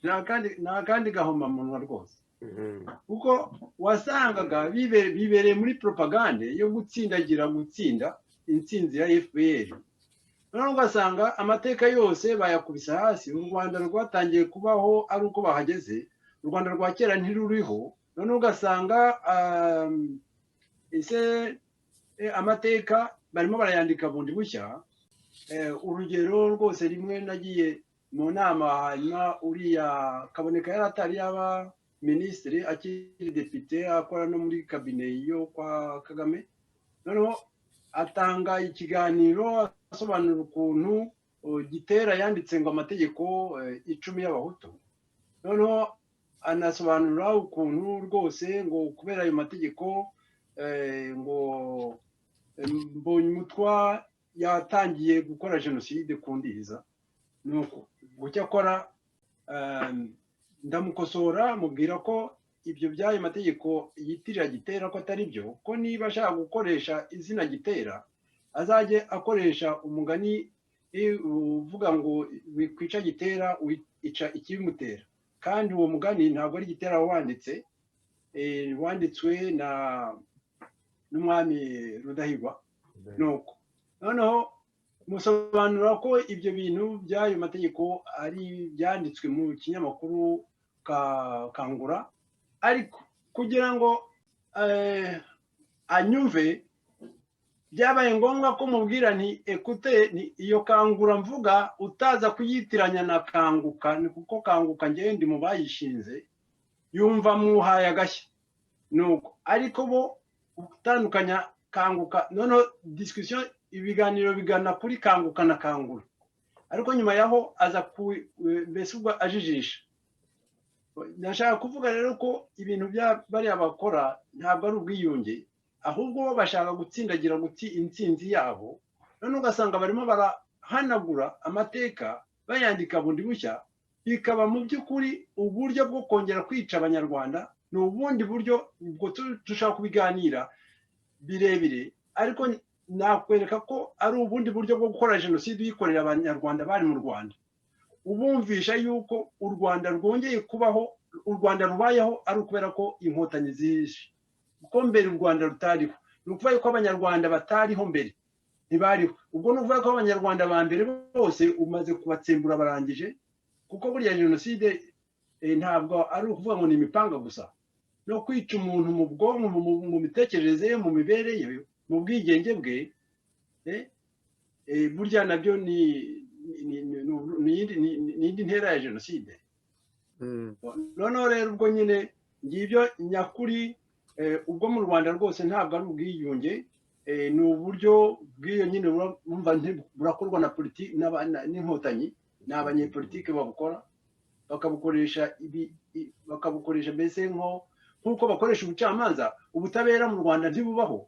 nta kandi gahomamunwa rwose, kuko wasangaga bibereye muri propagande yo gutsindagira, gutsinda intsinzi ya FPR. Noneho ugasanga amateka yose bayakubise hasi. U Rwanda rwatangiye kubaho ari uko bahageze, u Rwanda rwa kera ntiruriho. Noneho ugasanga ese amateka barimo barayandika bundi bushya. Urugero rwose, rimwe nagiye mu nama, hanyuma uriya Kaboneka yari atari yaba minisitiri, akiri depite, akora no muri cabinet yo kwa Kagame. Noneho atanga ikiganiro asobanura ukuntu Gitera yanditse ngo amategeko 10 y'Abahutu. Noneho anasobanura ukuntu rwose ngo kubera ayo mategeko ngo Mbonyumutwa yatangiye gukora jenoside ku Ndiza. Nuko cyakora ndamukosora, mubwira ko ibyo by'ayo mategeko yitirira Gitera ko atari byo, ko niba ashaka gukoresha izina Gitera azajye akoresha umugani uvuga ngo "Wikwica Gitera, wica ikibimutera", kandi uwo mugani ntabwo ari Gitera wanditse, wanditswe na n'umwami Rudahigwa. Nuko noneho musobanura ko ibyo bintu by'ayo mategeko ari byanditswe mu kinyamakuru Kangura. Ariko kugira ngo anyumve, byabaye ngombwa ko mubwira nti: "Écoute, ni iyo Kangura mvuga utaza kuyitiranya na Kanguka, ni kuko Kanguka ngewe ndi mu bayishinze." Yumva muhaye agashya. Nuko ariko bo gutandukanya Kanguka, noneho discussion, ibiganiro bigana kuri Kanguka na Kangura. Ariko nyuma yaho aza ku mbese ubwo ajijisha. Ndashaka kuvuga rero ko ibintu bya bariya bakora ntabwo ari ubwiyunge, ahubwo bo bashaka gutsindagira guti intsinzi yabo. None ugasanga barimo barahanagura amateka, bayandika bundi bushya, bikaba mu by'ukuri uburyo bwo kongera kwica Abanyarwanda. Ni ubundi buryo ubwo dushobora kubiganira birebire, ariko nakwereka ko ari ubundi buryo bwo gukora jenoside uyikorera Abanyarwanda bari mu Rwanda, ubumvisha yuko u Rwanda rwongeye kubaho, u Rwanda rubayeho ari ukubera ko Inkotanyi zije, kuko mbere u Rwanda rutariho. Ni ukuvuga yuko Abanyarwanda batariho mbere. Ntibariho. Ubwo ni ukuvuga ko Abanyarwanda ba mbere bose umaze kubatsembura, barangije, kuko buriya jenoside ntabwo ari ukuvuga ngo ni imipanga gusa. No kwica umuntu mu bwonko, mu mitekerereze ye, mu mibereho ye, mu bwigenge bwe, burya nabyo ni indi ntera ya jenoside. Noneho rero ubwo nyine ngibyo nyakuri, ubwo mu Rwanda rwose ntabwo ari ubwiyunge, ni uburyo bw'iyo nyine bumva burakorwa na politiki n'Inkotanyi. Ni abanyepolitike babukora, bakabukoresha bakabukoresha mbese nk'uko bakoresha ubucamanza. Ubutabera mu Rwanda ntibubaho.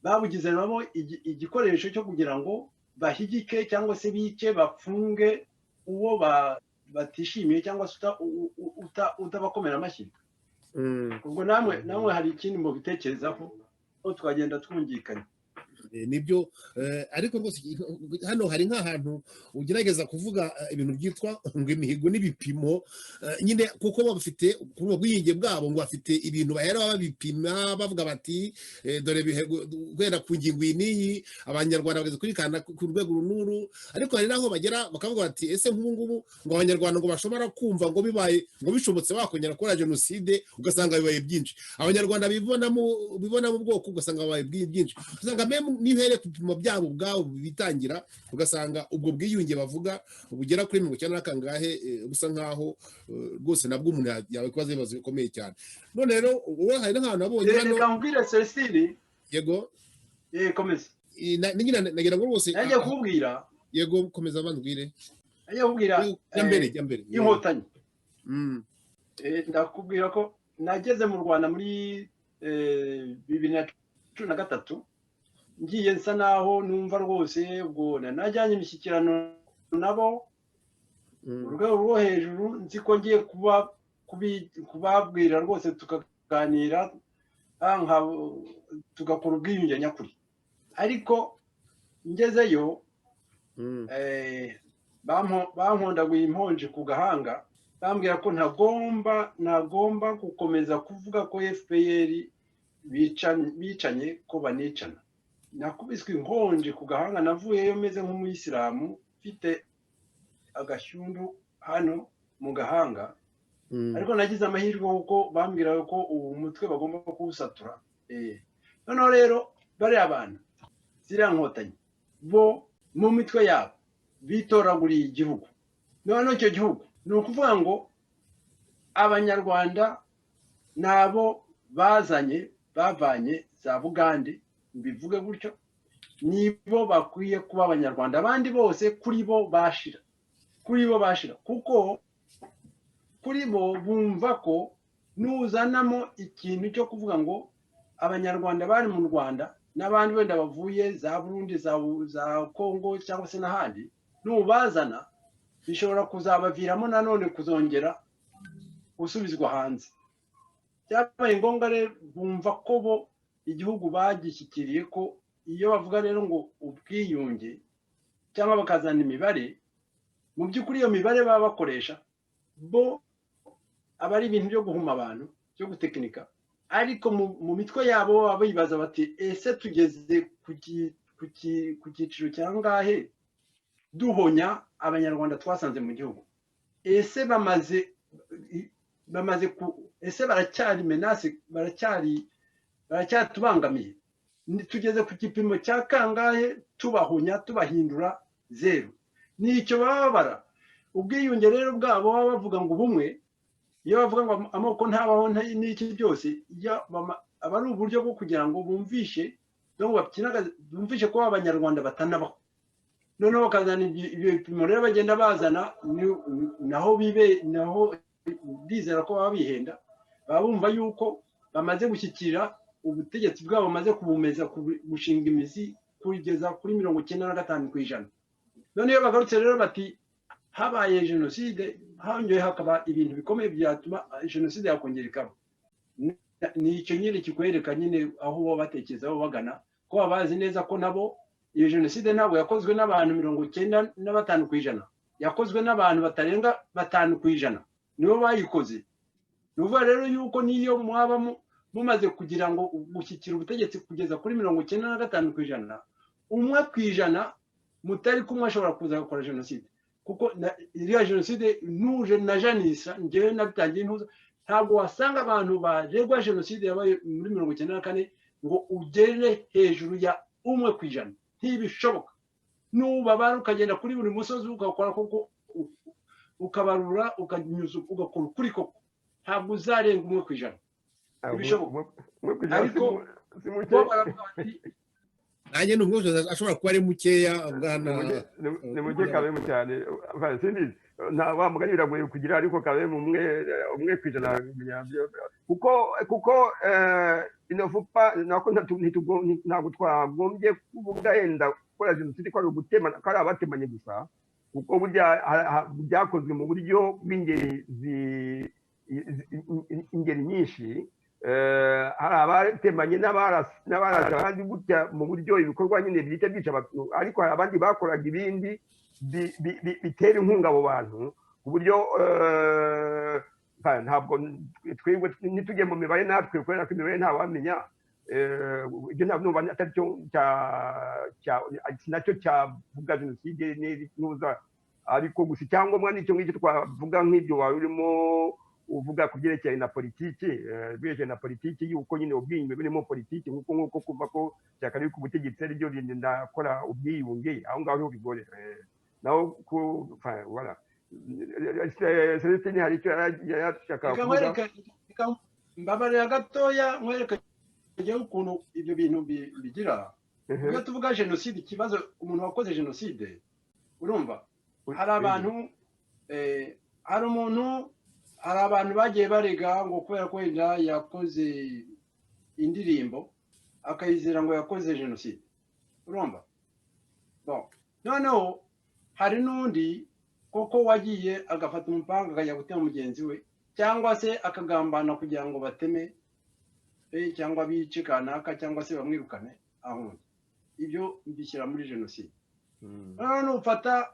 Babugize nabo igikoresho cyo kugira ngo bahigike cyangwa se bice, bafunge uwo batishimiye cyangwa se utabakomera amashyi. Ubwo namwe hari ikindi mubitekerezaho, aho twagenda twungikanya. Nibyo, ariko rwose hano hari nk'ahantu ugerageza kuvuga ibintu byitwa ngo imihigo n'ibipimo nyine, kuko bafite ku bwiyunge bwabo ngo bafite ibintu bahera babipima, bavuga bati dore guhera ku ngingo iyi n'iyi Abanyarwanda bageze kuri kanda ku rwego uru n'uru. Ariko hari n'aho bagera bakavuga bati ese nk'ubu ngubu ngo Abanyarwanda ngo bashobora kumva ngo bibaye ngo bishobotse bakongera gukora jenoside? Ugasanga bibaye byinshi. Abanyarwanda bibonamo ubwoko, ugasanga bibaye byinshi, ugasanga nihere ku bipimo byabo ubwabo bitangira, ugasanga ubwo bwiyunge bavuga bugera kuri 90 na kangahe busa nkaho rwose nabwo umuntu yabikubaza ibibazo bikomeye cyane. None rero wowe hari n'ahantu nabonye hano. Reka nkubwire, Celestine. Yego. Komeza. Nyine nagira ngo rwose Najya kukubwira. Yego, komeza bandwire. Najya kukubwira. Jya mbere, jya mbere. Inkotanyi. Ndakubwira ko nageze mu Rwanda muri 2013, ngiye nsa naho numva rwose ubwo najyanye imishyikirano nabo mu rwego rwo hejuru, nzi ko ngiye kuba kubabwira rwose, tukaganira, tugakora ubwiyunge nyakuri. Ariko ngezeyo bankondaguye imponji ku gahanga, bambwira ko ntagomba gukomeza kuvuga ko FPR bicanye, ko banicana. Nakubiswe inkonji ku gahanga, navuyeyo meze nk'umuyisilamu, mfite agashyundu hano mu gahanga. Ariko nagize amahirwe kuko bambwiraga ko ubu mutwe bagomba kuwusatura. Noneho rero bariya bantu, ziriya Nkotanyi, bo mu mitwe yabo bitoraguriye igihugu. Noneho icyo gihugu ni ukuvuga ngo Abanyarwanda nabo bazanye, bavanye za Bugande, mbivuge gutyo, nibo bakwiye kuba Abanyarwanda. Abandi bose kuri bo bashira, kuri bo bashira, kuko kuri bo bumva ko nuzanamo ikintu cyo kuvuga ngo Abanyarwanda bari mu Rwanda n'abandi wenda bavuye za Burundi, za Kongo cyangwa se n'ahandi, nubazana bishobora kuzabaviramo nanone kuzongera gusubizwa hanze. Byabaye ngombwa rero bumva ko bo igihugu bagishyikiriye, ko iyo bavuga rero ngo ubwiyunge cyangwa bakazana imibare, mu by'ukuri iyo mibare baba bakoresha bo aba ari ibintu byo guhuma abantu, byo gutekinika. Ariko mu mitwe yabo baba bibaza bati ese tugeze ku cyiciro cya ngahe duhonya Abanyarwanda twasanze mu gihugu? Ese bamaze ku ese baracyari menace, baracyatubangamiye? Tugeze ku gipimo cya kangahe tubahunya, tubahindura zeru? Nicyo baba babara. Ubwiyunge rero bwabo baba bavuga ngo ubumwe, iyo bavuga ngo amoko ntabaho n'iki byose, aba ari uburyo bwo kugira ngo bumvishe, bumvishe ko Abanyarwanda batanabaho. Noneho bakazana ibyo bipimo rero bagenda bazana, naho bibe naho bizera ko baba bihenda, baba bumva yuko bamaze gushyikira ubutegetsi bwabo, bamaze kubumeza, gushinga imizi kugeza kuri 95%. None iyo bagarutse rero bati habaye jenoside, hongeye hakaba ibintu bikomeye byatuma jenoside yakongera ikaba, ni icyo nyine kikwereka nyine aho baba batekereza, aho bagana, ko baba bazi neza ko nabo iyo jenoside ntabwo yakozwe n'abantu 95%, yakozwe n'abantu batarenga 5%, nibo bayikoze. Ni ukuvuga rero yuko niyo mwaba mumaze kugira ngo gushyikira ubutegetsi kugeza kuri 95%. 1% mutari kumwe ashobora kuza gukora jenoside, kuko iriya jenoside nuje na janisa, njyewe nabitangiye ntuza. Ntabwo wasanga abantu baregwa jenoside yabaye muri 94 ngo ugere hejuru ya 1%, ntibishoboka. Nubabara ukagenda kuri buri musozi ugakora koko, ukabarura, ukanyuza, ugakora ukuri koko, ntabwo uzarenga 1%. Ntibishoboka. 1% Ariko si muke. Bo baravuga bati Nanjye ni umwe ashobora kuba ari mukeya, bwana. Ni muke kabemu cyane. Enfin, simbizi, nta wa mugani biragoye kugira, ariko kabemu 1% kuko il ne faut pas nako ntabwo twagombye kuvuga yenda gukora jenoside ko ari ugutema, ko ari abatemanye gusa, kuko burya byakozwe mu buryo bw'ingeri ingeri nyinshi. Hari abatemanye n'abarasa abandi gutya mu buryo ibikorwa nyine bihita byica abantu, ariko hari abandi bakoraga ibindi bitera inkunga abo bantu ku buryo ntabwo twebwe ntitujye mu mibare natwe, kubera ko imibare ntawamenya. Ibyo ntabwo numva atari cyo nacyo cyavuga jenoside n'uza, ariko gusa icyangombwa nicyo ngicyo twavuga nk'ibyo wari urimo uvuga ku byerekeranye na politiki, byerekeranye na politiki y'uko nyine ubwiyunge burimo politiki, nk'uko kuva ko ishyaka riri ku butegetsi ari ryo ndakora ubwiyunge, aho ngaho niho bigorera. Naho ku enfin, voilà. Celestine hari icyo yarashaka Reka kuvuga. Nkwereke, reka mbabarira gatoya nkwereke njyewe ukuntu ibyo bintu bigira. Iyo tuvuga jenoside, ikibazo umuntu wakoze jenoside, urumva hari abantu hari umuntu, hari abantu bagiye barega ngo kubera ko wenda yakoze indirimbo akayizera ngo yakoze jenoside, urumva. Bon, noneho hari n'undi koko wagiye agafata umupanga akajya gutema mugenzi we, cyangwa se akagambana kugira ngo bateme cyangwa bice kanaka, cyangwa se bamwirukane ahundi, ibyo mbishyira muri jenoside. Noneho nufata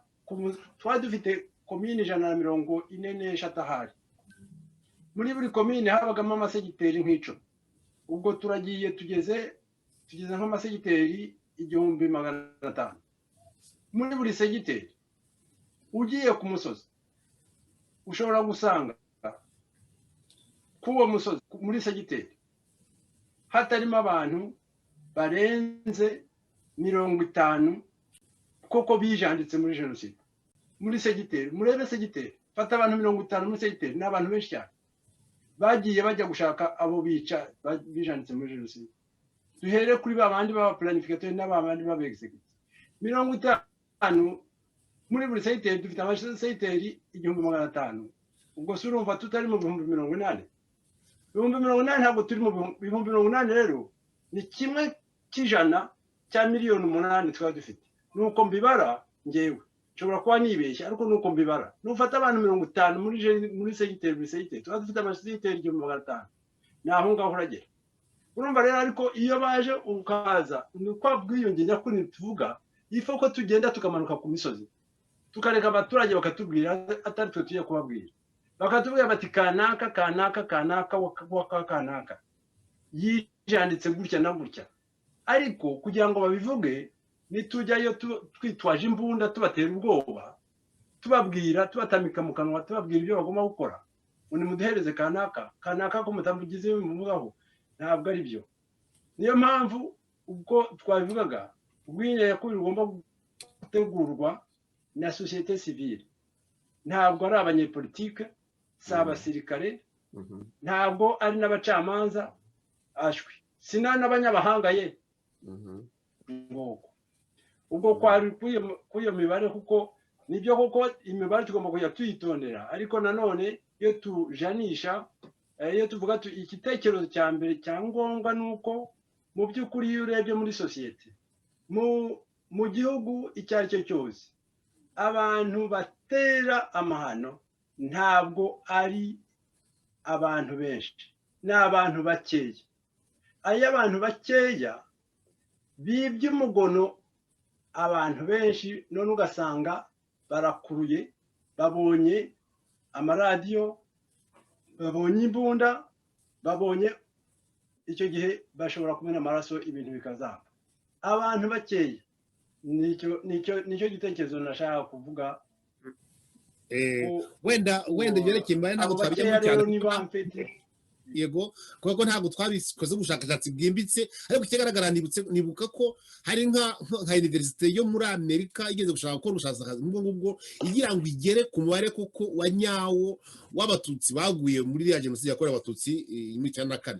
twari dufite komini 143 ahari, muri buri komini habagamo amasegiteri nk'icumi. Ubwo turagiye tugeze nk'amasegiteri 1500. Muri buri segiteri ugiye ku musozi ushobora gusanga k'uwo musozi muri segiteri hatarimo abantu barenze 50 koko bijanditse muri jenoside. Muri segiteri, murebe segiteri, fata abantu 50 muri segiteri, ni abantu benshi cyane bagiye bajya gushaka abo bica, bijanditse muri jenoside. Duhere kuri ba bandi b'aba planificateurs n'aba bandi b'aba exécutants, 50 muri buri segiteri, dufite amasegiteri 1500. Ubwo se urumva tutari mu 80,000? 80,000, ntabwo turi mu 80,000. Rero ni 1% cya miliyoni 8 twaba dufite. Nuko mbibara ngewe, nshobora kuba nibeshya, ariko nuko mbibara. Nufata abantu 50 muri segiteri, buri segiteri tuba dufite amasegiteri 1500, ni aho ngaho uragera. Urumva rero, ariko iyo baje ukaza ni kwa bwiyunge nyakuri tuvuga ifo ko tugenda tukamanuka ku misozi, tukareka abaturage bakatubwira, atari twe tujya kubabwira, bakatubwira bati kanaka, kanaka, kanaka wa kanaka yijanditse gutya na gutya. Ariko kugira ngo babivuge, nitujyayo twitwaje imbunda, tubatera ubwoba, tubabwira, tubatamika mu kanwa, tubabwira ibyo bagomba gukora, ngo nimuduhereze kanaka, kanaka ko mutamugize muvugaho, ntabwo ari byo. Niyo mpamvu ubwo twabivugaga, ubwiyunge nyakuri bugomba gutegurwa na société civile, ntabwo ari abanyepolitike, si abasirikare, ntabwo ari n'abacamanza, ashwi sina n'abanyamahanga ye. Nguko ubwo kwari kuri iyo mibare, kuko nibyo koko imibare tugomba kujya tuyitondera. Ariko nanone iyo tujanisha, iyo tuvuga igitekerezo cya mbere cya ngombwa ni uko mu by'ukuri iyo urebye muri sosiyete, mu gihugu icyo ari cyo cyose, abantu batera amahano ntabwo ari abantu benshi, ni abantu bakeya. Ayo abantu bakeya bibye umugono abantu benshi, none ugasanga barakuruye, babonye amaradiyo, babonye imbunda, babonye icyo gihe bashobora kumena amaraso, ibintu bikazamba. Abantu bakeya. Nicyo gitekerezo nashaka kuvuga. Wenda ibyerekeye imibare ntabwo Abo twabijyamo bakeya cyane rero niba mfite. Yego, kubera ko ntabwo twabikoze ubushakashatsi bwimbitse, ariko ikigaragara nibutse, nibuka ko hari nka université yo muri Amerika igeze gushaka gukora ubushakashatsi nk'ubwo ngubwo, igira ngo igere ku mubare koko wa nyawo w'Abatutsi baguye muri iriya jenoside yakorewe Abatutsi muri 94.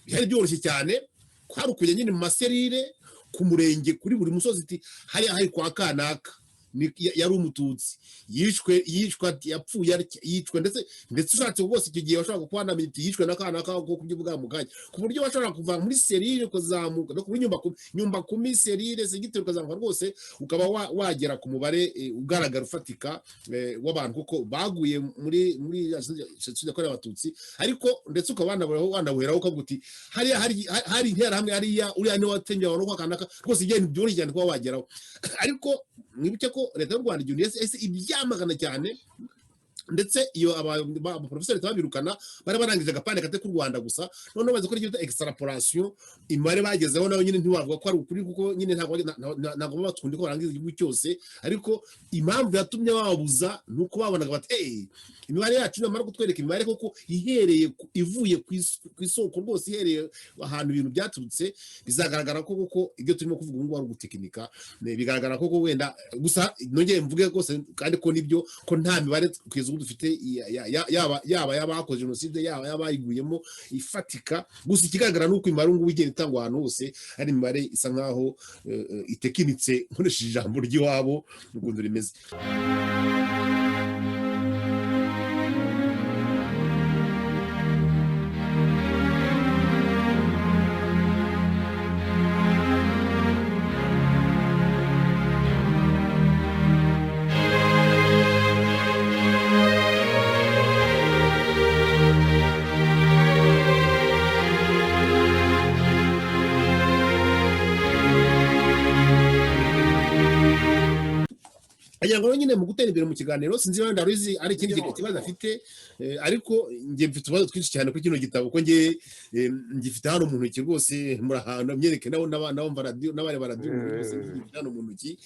Byari byoroshye cyane, kwari ukujya nyine mu maserire ku murenge, kuri buri musozi, iti hariya hari kwa kanaka yari Umututsi, yishwe ati, yapfuye atya, yicwe, ndetse ushatse rwose icyo gihe washobora kuba wanamenya uti yishwe na kanaka, kuko kubyuvuga mu kanya, ku buryo washobora kuva muri serire ukazamuka no kuri nyumba kumi, serire, segiteri, ukazamuka rwose ukaba wagera ku mubare ugaragara ufatika w'abantu kuko baguye muri jenoside yakorewe Abatutsi. Ariko ndetse ukaba wanawuheraho ukavuga uti hariya hari interahamwe, hariya uriya niwe watemye abantu kwa kanaka. Rwose ibyo byoroshye cyane kuba wageraho. Ariko mwibuke ko Leta y'u Rwanda igihe yahise ibyamagana cyane, ndetse iyo abaprofeseri babirukana bari barangije agapande gato k'u Rwanda gusa. Noneho bazi ko icyo bita extrapolation, imibare bagezeho nayo nyine ntiwavuga ko ari ukuri, kuko nyine ntabwo baba batwundi ko barangiza igihugu cyose. Ariko impamvu yatumye bababuza ni uko babonaga bati: "Hey, imibare yacu namara kutwereka imibare koko ihereye ivuye ku isoko rwose, ihereye ahantu ibintu byaturutse, bizagaragara ko koko ibyo turimo kuvuga ubu ngubu ari ugutekinika." Bigaragara koko wenda gusa nongeye mvuge rwose kandi ko nibyo, ko nta mibare kugeza ubu dufite yaba y'abakoze jenoside, yaba y'abayiguyemo ifatika. Gusa ikigaragara ni uko imibare ubu ngubu igenda itangwa ahantu hose ari imibare isa nkaho itekinitse, nkoresheje ijambo ry'iwabo ukuntu rimeze. Agira ngo nyine mu gutera imbere mu kiganiro, sinzi wenda Aloys ari ikindi kibazo afite, ariko njye mfite utubazo twinshi cyane kuri kino gitabo, ko njye ngifite hano mu ntoki rwose. Muri ahantu myereke nabo n'abumva radiyo n'abareba radiyo rwose, ngifite hano mu ntoki.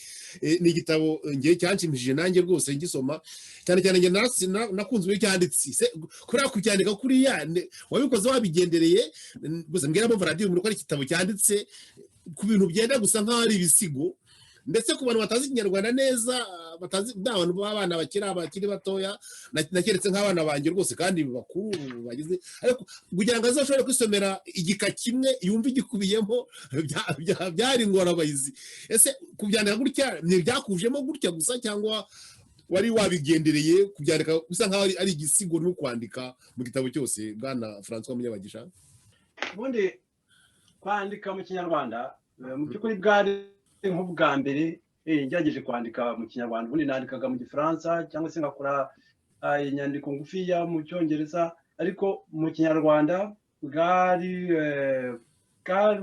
Ni igitabo njye cyanshimishije nanjye rwose ngisoma, cyane cyane njye nakunze uburyo cyanditse. Kuriya kucyandika kuriya wabikoze wabigendereye? Gusa mbwira abumva radiyo ko ari igitabo cyanditse ku bintu byenda gusa nk'aho ari ibisigo, ndetse ku bantu batazi Ikinyarwanda neza, batazi, ni abantu b'abana bakiri batoya, nakeretse nk'abana banjye rwose kandi bakuru bageze, ariko kugira ngo azashobore kwisomera igika kimwe yumve igikubiyemo byari ingorabahizi. Ese kubyandika gutya ntibyakujemo gutya gusa, cyangwa wari wabigendereye kubyandika bisa nk'aho ari igisigo no kwandika mu gitabo cyose, bwana Francois Munyabagisha? Ubundi kwandika mu Kinyarwanda mu by'ukuri bwari nk'ubwa mbere ngerageje kwandika mu Kinyarwanda. Ubundi nandikaga mu Gifaransa cyangwa se ngakora inyandiko ngufiya mu Cyongereza, ariko mu Kinyarwanda bwari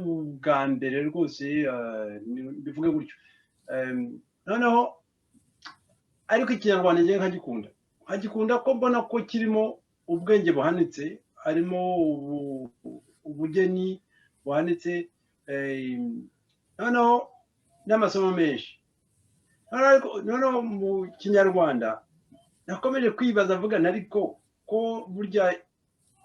ubwa mbere rwose, bivuge gutyo. Noneho ariko Ikinyarwanda ngewe nkagikunda ko mbona ko kirimo ubwenge buhanitse, harimo ubugeni buhanitse, noneho n'amasomo menshi. Noneho mu Kinyarwanda nakomeje kwibaza, avuga ariko ko burya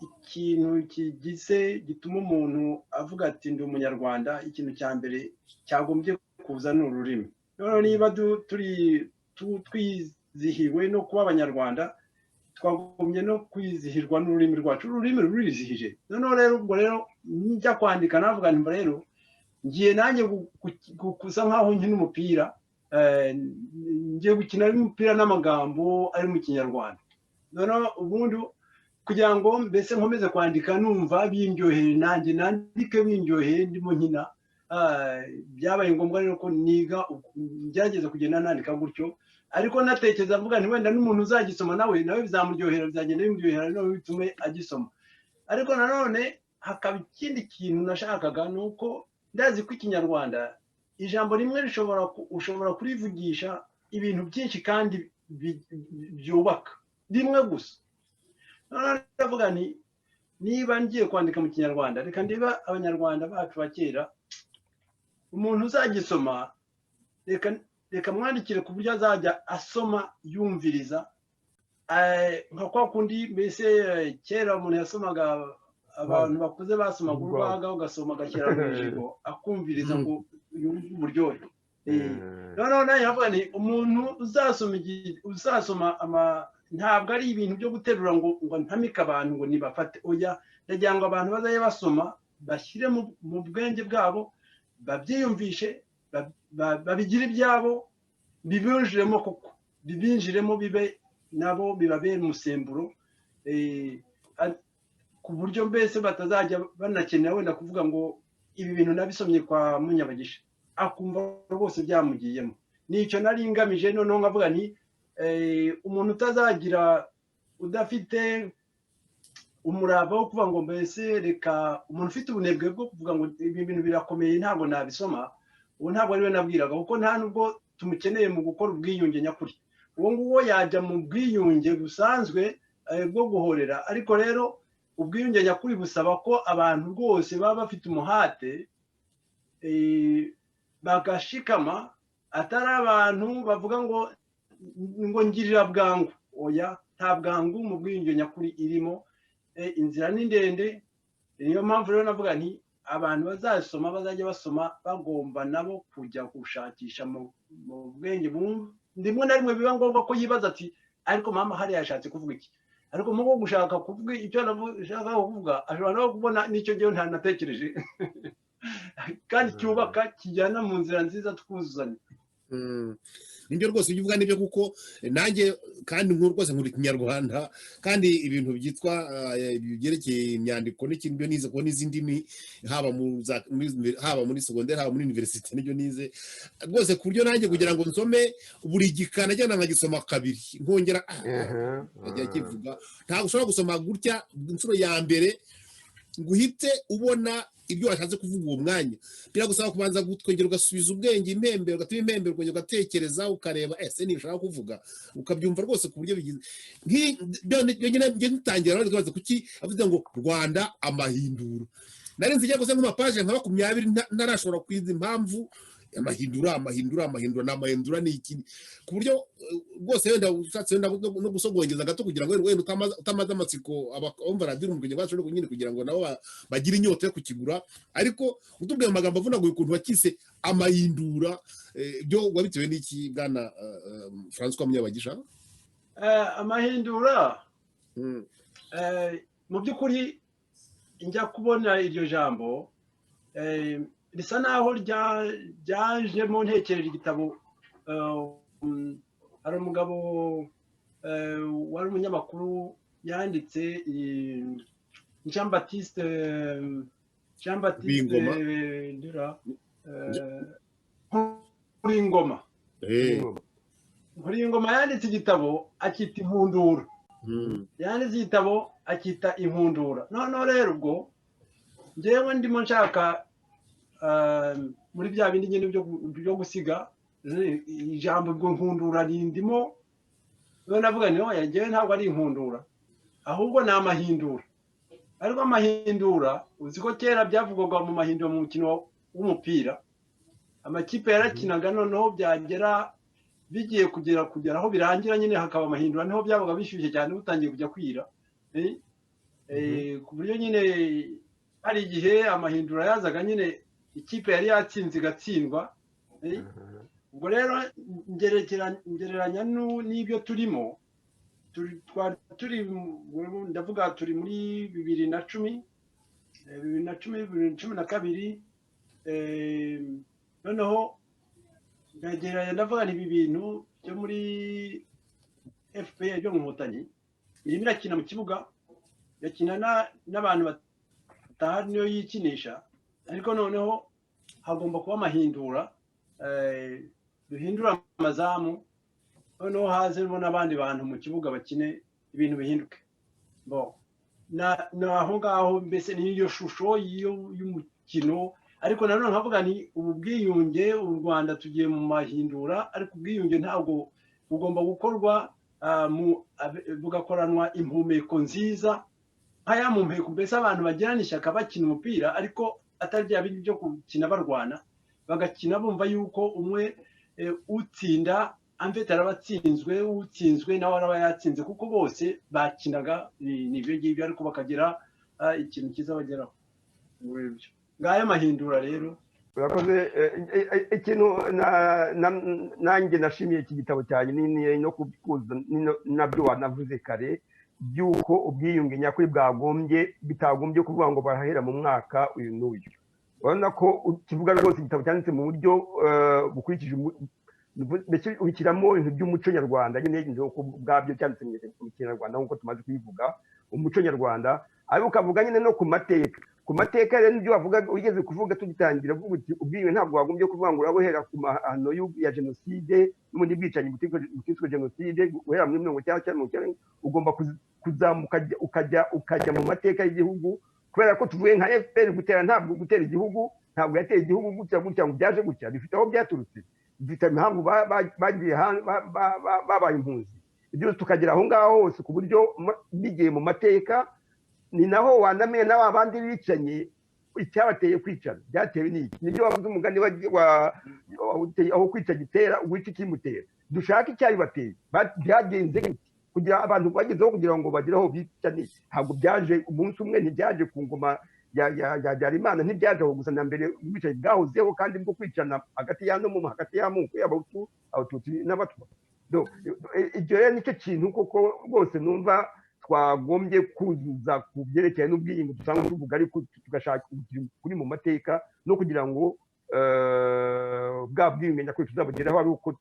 ikintu kigize gituma umuntu avuga ati "Ndi Umunyarwanda", ikintu cya mbere cyagombye kuza ni ururimi. Noneho niba turi twizihiwe no kuba Abanyarwanda, twagombye no kwizihirwa n'ururimi rwacu. Ururimi rurizihije. Noneho rero ubwo rero njya kwandika navuga nti rero ngiye nanjye gusa nkaho nkina umupira, ngiye gukina umupira n'amagambo ari mu Kinyarwanda. Noneho ubundi kugira ngo mbese nkomeze kwandika numva bindyoheye, nanjye nandike bindyoheye ndimo nkina, byabaye ngombwa rero ko niga, ngerageza kugenda nandika gutyo, ariko natekereza mvuga nti wenda n'umuntu uzagisoma nawe bizamuryohera, bizagenda bimuryohera, noneho bitume agisoma. Ariko nanone hakaba ikindi kintu nashakaga, ni uko ndazi ko Ikinyarwanda ijambo rimwe rishobora ushobora kurivugisha ibintu byinshi kandi byubaka, rimwe gusa. Noneho ndavuga nti niba ngiye kwandika mu Kinyarwanda, reka ndeba Abanyarwanda bacu ba kera, umuntu uzagisoma. Reka mwandikire ku buryo azajya asoma yumviriza, nka kwa kundi mbese kera umuntu yasomaga, abantu bakuze basomaga urwaga, ugasoma agashyira mu ijigo akumviriza ngo yumve uburyohe. Noneho nawe yavuga ni umuntu uzasoma ntabwo ari ibintu byo guterura ngo ntamike abantu ngo nibafate. Oya, ndagira ngo abantu bazajye basoma bashyire mu bwenge bwabo, babyiyumvishe, babigire ibyabo, bibinjiremo koko, bibinjiremo, bibe nabo, bibabere umusemburo, ku buryo mbese batazajya banakenera wenda kuvuga ngo ibi bintu nabisomye kwa Munyabagisha, akumva rwose byamugiyemo. Nicyo nari ngamije. Noneho nkavuga nti umuntu utazagira, udafite umurava wo kuvuga ngo mbese reka, umuntu ufite ubunebwe bwo kuvuga ngo ibi bintu birakomeye, ntabwo nabisoma, uwo ntabwo ari we nabwiraga, kuko nta nubwo tumukeneye mu gukora ubwiyunge nyakuri. Uwo nguwo yajya mu bwiyunge busanzwe bwo guhorera. Ariko rero ubwiyunge nyakuri busaba ko abantu rwose baba bafite umuhate, bagashikama, atari abantu bavuga ngo ngirira bwangu. Oya, nta bwangu mu bwiyunge nyakuri irimo. Inzira ni ndende. Niyo mpamvu rero navuga nti abantu bazasoma bazajya basoma bagomba nabo kujya gushakisha mu bwenge. Rimwe na rimwe biba ngombwa ko yibaza ati: "Ariko mama hariya yashatse kuvuga iki?" Ariko mu gushaka kuvuga icyo ashaka kuvuga, ashobora no kubona n'icyo ngewe ntanatekereje kandi cyubaka, kijyana mu nzira nziza, twuzuzanya. Nibyo rwose, ibyo uvuga nibyo, kuko nanjye kandi nkuru rwose nkunda Ikinyarwanda, kandi ibintu byitwa byerekeye imyandiko n'ikindi byo nize, kuko n'izindi ndimi, haba muri segonderi, haba muri université, nibyo nize rwose, ku buryo nanjye kugira ngo nsome buri gika najyana nkagisoma kabiri, nkongera nkajya kivuga. Ntabwo ushobora gusoma gutya inshuro ya mbere ngo uhite ubona ibyo washatse kuvuga uwo mwanya. Biragusaba kubanza kongera ugasubiza ubwenge impembero, ugatuma impembero, ukongera ugatekereza, ukareba ese niba ushaka kuvuga, ukabyumva rwose ku buryo bigize. Njye ngitangira rero twibaza kuki avuze ngo Rwanda amahindura. Nari nzi gusa nk'amapaje nka 20 ntarashobora kwiza impamvu amahindura, amahindura, amahindura ni amahindura ni iki, ku buryo rwose wenda ushatse wenda no gusogongeza gato kugira ngo wenda utamaze amatsiko abumva radiyo Urumuri bacu nyine, kugira ngo nabo bagire inyota yo kukigura. Ariko utubwiye mu magambo avunaguye ukuntu wakise amahindura, byo wabitewe n'iki, bwana Francois Munyabagisha? Amahindura, mu by'ukuri njya kubona iryo jambo risa naho ryajemo ntekereje igitabo. Hari umugabo wari umunyamakuru yanditse, Jean Baptiste, Jean Baptiste Nkuriyingoma. Ndura Nkuriyingoma. Nkuriyingoma yanditse igitabo akita Inkundura. Yanditse igitabo akita Inkundura. Noneho rero ubwo njyewe ndimo nshaka muri bya bindi nyine byo gusiga ijambo, ubwo nkundura rindimo. Noneho navuga nti: "Oya, njyewe ntabwo ari inkundura, ahubwo ni amahindura." Ariko amahindura, uzi ko kera byavugwaga mu mahindura mu mukino w'umupira. Amakipe yarakinaga, noneho byagera bigiye kugera aho birangira nyine hakaba amahindura, niho byabaga bishyushye cyane, butangiye kujya kwira. Ku buryo nyine hari igihe amahindura yazaga nyine, ikipe yari yatsinze igatsindwa. Ubwo rero ngereranya n'ibyo turimo, twari turi ndavuga turi muri 2010, 2010, 2012. Noneho ndagereranya, ndavuga nti ibi bintu byo muri FPR, byo mu Nkotanyi, irimo irakina mu kibuga, irakina n'abantu batahari, niyo yikinisha. Ariko noneho hagomba kuba amahindura, duhindura amazamu, noneho hazemo n'abandi bantu mu kibuga bakine, ibintu bihinduke. Bon, na aho ngaho mbese ni iyo shusho y'umukino. Ariko nanone nkavuga nti ubu bwiyunge, u Rwanda tugiye mu mahindura, ariko ubwiyunge ntabwo bugomba gukorwa bugakoranwa impumeko nziza nka ya mpumeko mbese abantu bagirana ishyaka bakina umupira, ariko atari bya bindi byo gukina barwana, bagakina bumva yuko umwe Utsinda amfite araba atsinzwe, utsinzwe nawe araba yatsinze, kuko bose bakinaga ni ibyo ngibyo, ariko bakagira ikintu cyiza bageraho. Ngibyo. Ngaya mahindura rero. Urakoze. Ikintu nanjye nashimiye iki gitabo cyanjye ni no kukuza nabyo wanavuze kare, by'uko ubwiyunge nyakuri bwagombye bitagombye kuvuga ngo barahera mu mwaka uyu n'uyu. Urabona ko kivuga rwose, igitabo cyanditse mu buryo bukurikije mbese ubishyiramo ibintu by'umuco nyarwanda nyine, uko ubwabyo cyanditse mu Kinyarwanda nk'uko tumaze kubivuga, umuco nyarwanda, ariko ukavuga nyine no ku mateka. Ku mateka rero, nibyo wavuga, wigeze kuvuga tugitangira, uvuga uti ubwiyunge ntabwo wagombye kuvuga ngo urabuhera ku mahano ya jenoside n'ubundi bwicanyi butiswe jenoside guhera muri 90, 90. Ugomba kuzamuka ukajya mu mateka y'igihugu, kubera ko tuvuye nka FPR gutera, ntabwo gutera igihugu, ntabwo yateye igihugu gutya gutya ngo byaje gutya. Bifite aho byaturutse, bifite impamvu bagiye babaye impunzi. Ibyo tukagera aho ngaho hose ku buryo bigiye mu mateka, ni naho wanamenya na ba bandi bicanye icyabateye kwicana byatewe n'iki. Nibyo wavuze, umugani aho kwica gitera uwica ikimutera. Dushake icyabibateye, byagenze gute kugira abantu bagezeho kugira ngo bagere aho bicane. Ntabwo byaje umunsi umwe, ntibyaje ku ngoma ya Habyarimana, ntibyaje aho gusa. Na mbere ubwicanyi bwahozeho, kandi bwo kwicana hagati ya no mu hagati y'amoko y'Abahutu, Abatutsi n'Abatwa. Ibyo rero nicyo kintu koko rwose numva twagombye kuzuza ku byerekeye n'ubwiyunge dusanzwe tuvuga, ariko tugashaka kuri mu mateka no kugira ngo bwa bwiyunge nyakuri tuzabugeraho ari uko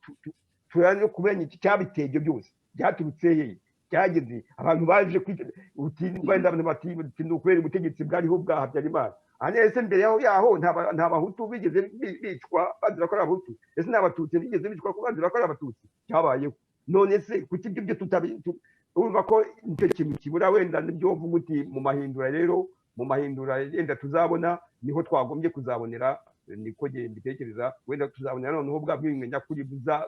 turangiye kumenya icyabiteye. Ibyo byose byaturutse he, byageze abantu baje kwica? Uti wenda abantu bati ni ukubera ubutegetsi bwariho bwa Habyarimana. Hanyuma ese mbere yaho nta Bahutu bigeze bicwa bazira ko ari Abahutu? Ese nta Batutsi bigeze bicwa bazira ko ari Abatutsi? Cyabayeho. None se kuki ibyo byo tutabi urumva ko nicyo kintu kibura? Wenda nibyo uvuga uti mu mahindura rero, mu mahindura yenda tuzabona, niho twagombye kuzabonera, niko nge mbitekereza, wenda tuzabonera noneho bwa bwiyunge nyakuri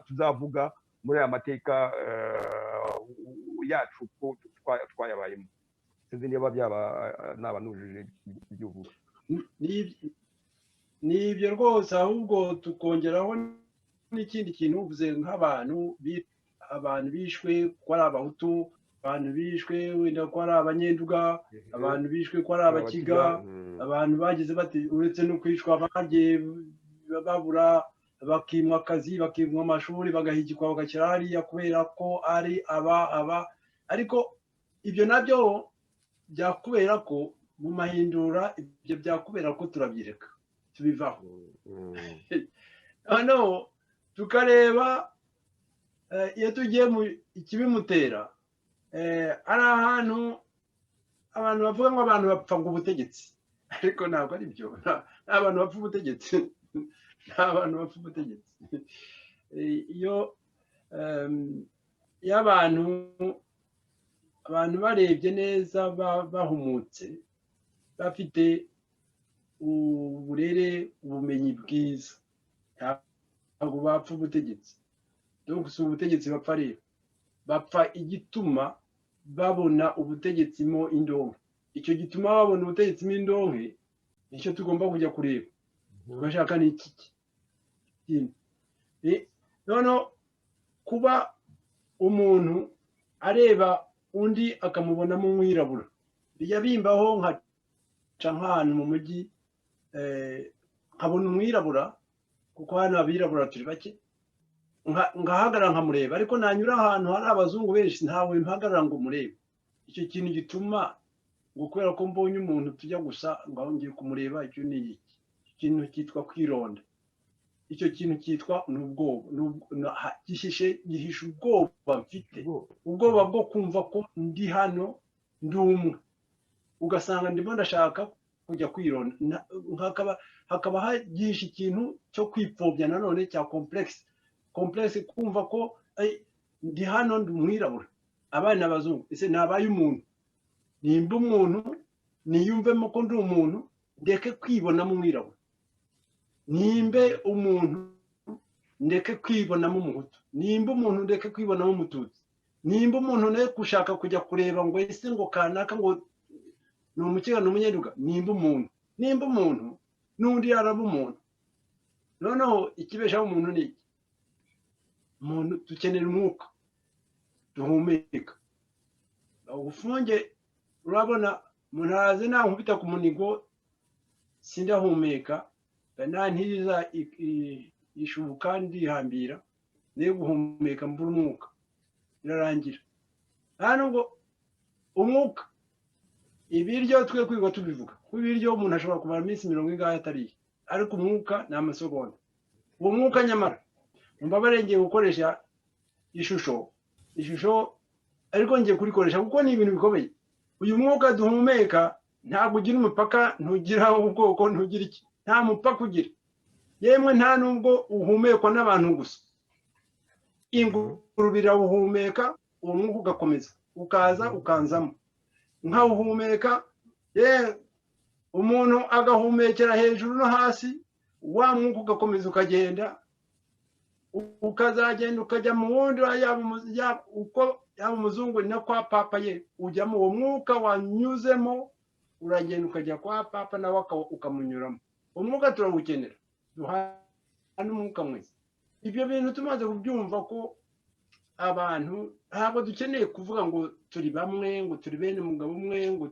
tuzavuga muri aya mateka yacu ko twayabayemo. Sinzi niba byaba naba nujuje ibyo uvuga. Ni ibyo rwose, ahubwo tukongeraho n'ikindi kintu uvuze nk'abantu abantu bishwe ko ari Abahutu, abantu bishwe wenda ko ari Abanyenduga, abantu bishwe ko ari Abakiga, abantu bagize bati uretse no kwicwa bagiye babura, bakimwa akazi, bakimwa amashuri, bagahigikwa, bagashyira hariya kubera ko ari aba. Ariko ibyo nabyo byakubera ko mu mahindura, ibyo byakubera ko turabyireka, tubivaho, noneho tukareba iyo tugiye mu ikibimutera. Ari ahantu abantu bavuga ngo abantu bapfa ngo ubutegetsi, ariko ntabwo ari byo. Nta bantu bapfa ubutegetsi, nta bantu bapfa ubutegetsi. Iyo abantu barebye neza, bahumutse, bafite uburere, ubumenyi bwiza, ntabwo bapfa ubutegetsi. Donc si ubutegetsi bapfa rero, bapfa igituma babona ubutegetsi mo indonke. Icyo gituma babona ubutegetsi mo indonke nicyo tugomba kujya kureba, tugashaka ni iki kintu. Noneho kuba umuntu areba undi akamubonamo umwirabura, bijya bimbaho, nkaca nk'ahantu mu mujyi, nkabona umwirabura, kuko hano abirabura turi bake, ngahagarara nkamureba, ariko nanyura ahantu hari abazungu benshi ntawe mpagarara ngo murebe. Icyo kintu gituma ngo kubera ko mbonye umuntu tujya gusa ngo aho ngiye kumureba, icyo ni iki? Ikintu cyitwa kwironda, icyo kintu cyitwa ni ubwoba, gihishe, gihishe ubwoba mfite, ubwoba bwo kumva ko ndi hano ndi umwe, ugasanga ndimo ndashaka kujya kwironda. Hakaba hagihishe ikintu cyo kwipfobya nanone cya complexe, kumva ko ndi hano ndi umwirabura, abana abazungu, ese nabaye umuntu? Nimba umuntu niyumvemo ko ndi umuntu, ndeke kwibonamo umwirabura. Nimbe umuntu, ndeke kwibonamo Umuhutu. Nimba umuntu, ndeke kwibonamo Umututsi. Nimba umuntu, nawe gushaka kujya kureba ngo ese ngo kanaka ngo ni Umukiga, ni Umunyenduga. Nimba umuntu, nimba umuntu n'undi yaraba umuntu. Noneho ikibeshaho umuntu ni iki? Umuntu dukenera umwuka duhumeka. Ubufunge, urabona umuntu araza nankubita ku munigo, sindahumeka, nantiriza ishuka ndihambira, niyo guhumeka mbura umwuka, birarangira. Nta nubwo umwuka, ibiryo twe kwirirwa tubivuga kuko ibiryo umuntu ashobora kumara iminsi mirongo ingahe atariye, ariko umwuka ni amasegonda. Uwo mwuka nyamara mbabarire, ngiye gukoresha ishusho, ariko ngiye kurikoresha kuko ni ibintu bikomeye. Uyu mwuka duhumeka ntabwo ugira umupaka, ntugira ubwoko, ntugira iki, nta mupaka ugira. Yemwe, nta nubwo uhumekwa n'abantu gusa, ingurube irawuhumeka, uwo mwuka ugakomeza ukaza ukanzamo nkawuhumeka. Ye umuntu agahumekera hejuru no hasi, wa mwuka ugakomeza ukagenda, ukazagenda ukajya mu wundi, uko yaba umuzungu no kwa papa ye ujyamo. Uwo mwuka wanyuzemo uragenda ukajya kwa papa, nawe ukamunyuramo. Umwuka turawukenera, duhana umwuka mwiza. Ibyo bintu tumaze kubyumva ko abantu ntabwo dukeneye kuvuga ngo turi bamwe, ngo turi bene mugabo umwe, ngo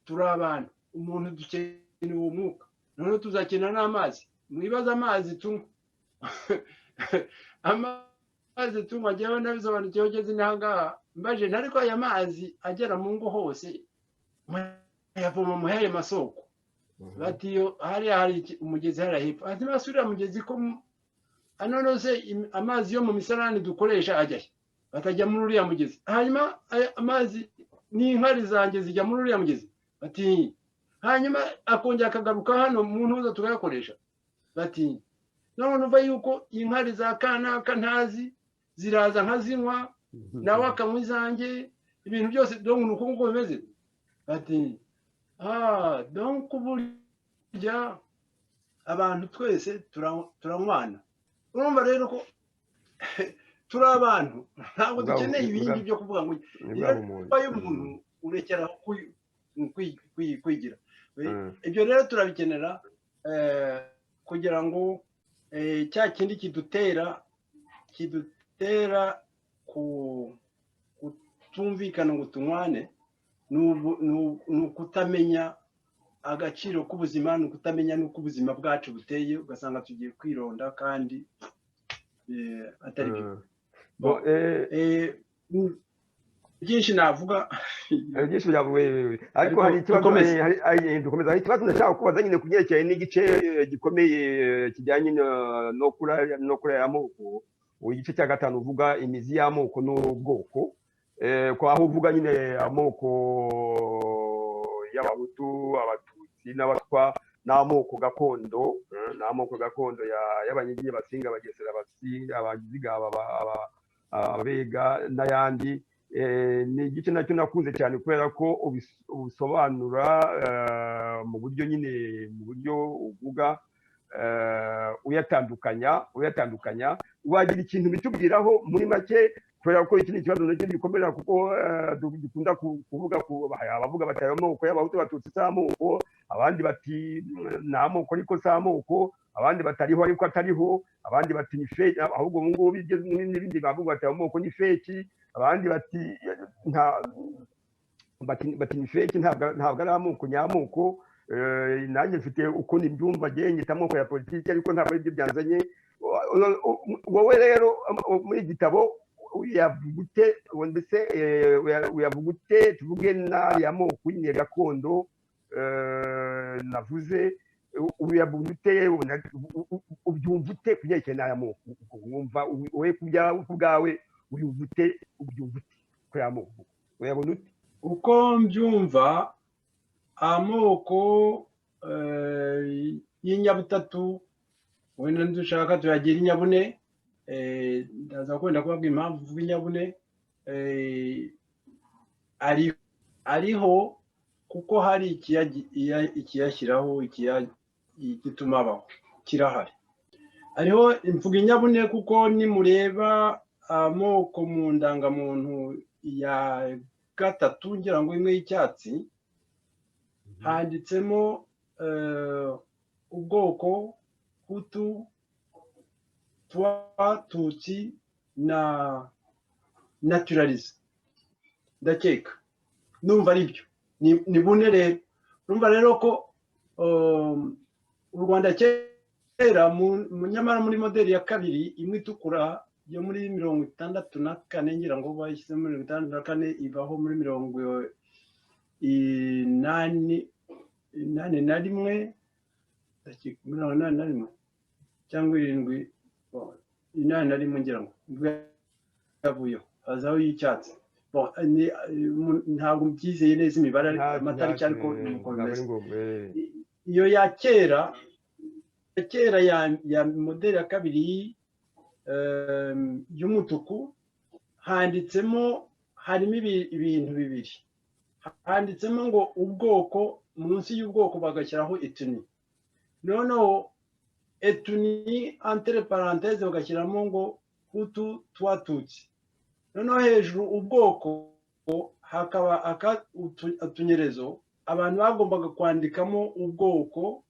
turi abantu. Umuntu dukeneye uwo mwuka, noneho tuzakenera n'amazi. Mwibaze amazi tunywa, amazi tunywa. Njyewe nabisobanukiwe ugeze inahangaha, mbaje ariko aya mazi agera mu ngo hose muyavoma mu yayo masoko? Bati iyo hariya hari umugezi hariya hepfo. Ati basubira mugezi ko hano se amazi yo mu misarani dukoresha ajya he? Batajya muri uriya mugezi. Hanyuma amazi n'inkari zanjye zijya muri uriya mugezi? Bati hanyuma akongera akagaruka hano mu ntuza tukayakoresha. Bati none uva yuko inkari za kanaka ntazi ziraza nkazinywa, nawe akanywa izanjye, ibintu byose, donc ni uko nguko bimeze. Bati ah, donc burya abantu twese turanywana. Urumva rero ko turi abantu, ntabwo dukeneye ibindi byo kuvuga ngo Ni bwa bumuntu. Iyo umuntu urekeraho kwigira ibyo rero turabikenera kugira ngo cya kindi kidutera kutumvikana ngo tunywane ni ukutamenya agaciro k'ubuzima, ni ukutamenya n'uko ubuzima bwacu buteye, ugasanga tugiye kwironda kandi atari byo. Bon, Byinshi navuga. Byinshi byavuwe, ariko Ariko hari ikibazo. Dukomeze. Dukomeza. Hari ikibazo ndashaka kubaza nyine ku byerekeye n'igice gikomeye kijyanye no kuri aya moko. Ubu igice cya gatanu uvuga imizi y'amoko n'ubwoko, ko aho uvuga nyine amoko y'Abahutu, Abatutsi n'Abatwa n'amoko gakondo, n'amoko gakondo y'Abanyiginya, Abasinga, Abagesera, Abazigaba, Abega n'ayandi. Ni igice nacyo nakunze cyane kubera ko ubisobanura mu buryo nyine, mu buryo uvuga uyatandukanya. Wagira ikintu bitubwiraho muri make, kubera ko iki ni ikibazo nacyo gikomera, kuko dukunda kuvuga ku hari abavuga bati ayo moko y'Abahutu, Abatutsi si amoko, abandi bati ni amoko ariko si amoko, abandi batariho ariko atariho, abandi bati ni fake ahubwo ubu ngubu bigeze n'ibindi, bavuga bati ayo moko ni fake, abandi bati nta bati ni fake, ntabwo ari amoko nyamoko. Nanjye mfite uko mbyumva, ngiye nyita amoko ya politiki, ariko ntabwo aribyo byanzanye. Wowe rero muri iki gitabo uyavuga ute mbese, uyavuga ute, tuvuge n'ariya moko nyine gakondo navuze, uyavuga ute, ubyumva ute ku byerekeye n'aya moko wumva wowe ku bwawe, uyumva ute, ubyumva ute kuri aya moko, uyabona ute? Uko mbyumva, amoko y'inyabutatu, wenda dushaka tuyagira inyabune, ndaza kwenda kubabwira impamvu mvuga inyabune, ariho kuko hari ikiyashyiraho, igituma abaho kirahari. Hariho, mvuga inyabune kuko nimureba amoko mu ndangamuntu ya gatatu, ngira ngo imwe y'icyatsi, handitsemo ubwoko Hutu, Twa, Tutsi na naturalisé. Ndakeka numva ari byo, ni bune rero. Urumva rero ko u Rwanda kera, nyamara muri modèle ya kabiri imwe itukura yo muri 64, ngira ngo bayishyize muri 64, ivaho muri 81, 81 cyangwa 70, 81 ngira ngo nibwo yavuyeho, hazaho iy'icyatsi. Ntabwo mbyizeye neza imibare, amatariki, ariko nuko bimeze. Iyo ya kera, ya kera ya modèle ya kabiri y'umutuku, handitsemo, harimo ibintu bibiri. Handitsemo ngo ubwoko, munsi y'ubwoko bagashyiraho ethnie, noneho ethnie entre parenthèses bagashyiramo ngo Hutu, Twa, Tutsi. Noneho hejuru ubwoko hakaba utunyerezo abantu bagombaga kwandikamo ubwoko.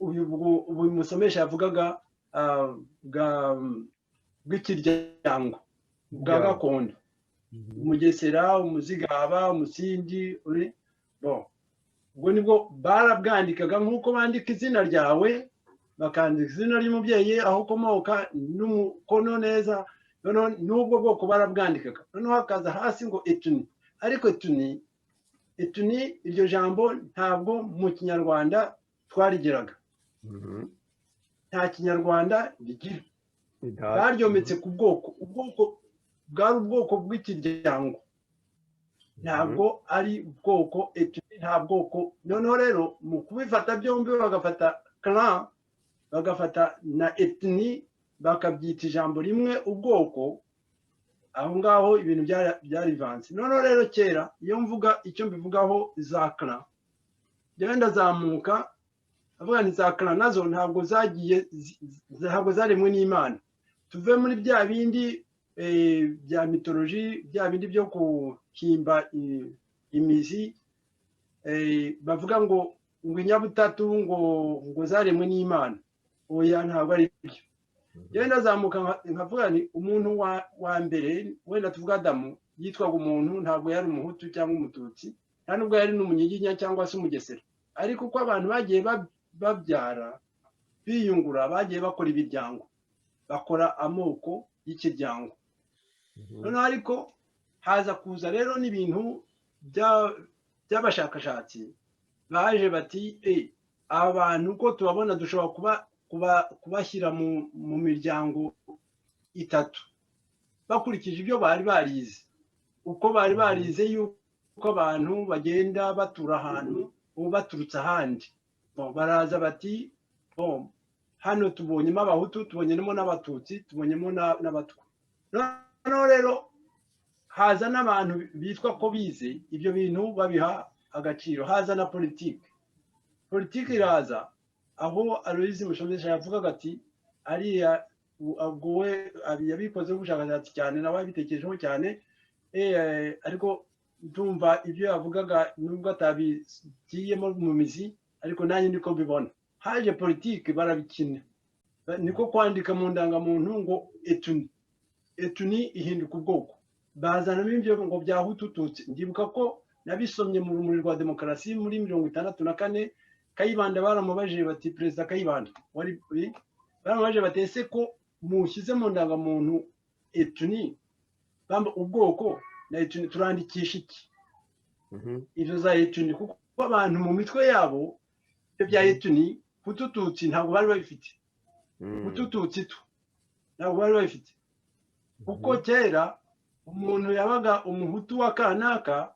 Uyu musomesha yavugaga bw'ikiryango bwa gakondo, Umugesera, Umuzigaba, Umusindi. Ubwo nibwo barabwandikaga nk'uko bandika izina ryawe, bakandika izina ry'umubyeyi, aho ukomoka n'umukono neza. Noneho n'ubwo bwoko barabwandikaga, noneho hakaza hasi ngo ethnie. Ariko ethnie, ethnie, iryo jambo ntabwo mu Kinyarwanda twarigeraga, nta Kinyarwanda rigira. Baryometse ku bwoko. Ubwoko bwari ubwoko bw'ikiryango, ntabwo ari ubwoko ethnie, nta bwoko. Noneho rero mu kubifata byombi, bagafata clan, bagafata na ethnie, bakabyita ijambo rimwe ubwoko. Aho ngaho ibintu byarivanze. Noneho rero kera, iyo mvuga icyo mbivugaho, za clan, njyewe ndazamuka avuga nti za clan nazo ntabwo zagiye, ntabwo zaremwe n'Imana. Tuve muri bya bindi bya mythologie, bya bindi byo guhimba imizi, bavuga ngo inyabutatu ngo zaremwe n'Imana. Oya, ntabwo ari byo. Njyewe ndazamuka nkavuga ni umuntu wa mbere, wenda tuvuga Adamu, yitwaga umuntu, ntabwo yari Umuhutu cyangwa Umututsi, nta nubwo yari n'Umunyiginya cyangwa se Umugesera. Ariko uko abantu bagiye babyara, biyungura, bagiye bakora ibiryango, bakora amoko y'ikiryango. Noneho ariko haza kuza rero n'ibintu by'abashakashatsi baje bati: "Aba bantu uko tubabona dushobora kubashyira mu miryango itatu," bakurikije ibyo bari barize, uko bari barize yuko abantu bagenda batura ahantu ubu baturutse ahandi. Baraza bati: "Hano tubonyemo Abahutu, tubonyemo n'Abatutsi, tubonyemo n'Abatwa." Noneho rero haza n'abantu bitwa ko bize ibyo bintu, babiha agaciro. Haza na politiki. Politiki iraza aho Aloyizi Mushomesha yavugaga ati ariya, ubwo we yabikozeho ubushakashatsi cyane, nawe yabitekerejeho cyane, ariko ndumva ibyo yavugaga, nubwo atabigiyemo mu mizi, ariko nanjye niko mbibona. Haje politiki, barabikina, niko kwandika mu ndangamuntu ngo ethnie. Ethnie ihinduka ubwoko, bazanamo ibyo ngo bya Hutu, Tutsi. Ndibuka ko nabisomye mu Rumuri rwa Demokarasi muri 64. Kayibanda baramubajije bati, Perezida Kayibanda wari, baramubajije bati: "Ese ko mushyize mu ndangamuntu ethnie, ubwoko na ethnie, turandikisha iki ibyo za ethnie?" Kuko abantu mu mitwe yabo ibyo bya ethnie, Hutu, Tutsi ntabwo bari babifite. Hutu, Tutsi tu ntabwo bari babifite, kuko kera umuntu yabaga Umuhutu wa kanaka,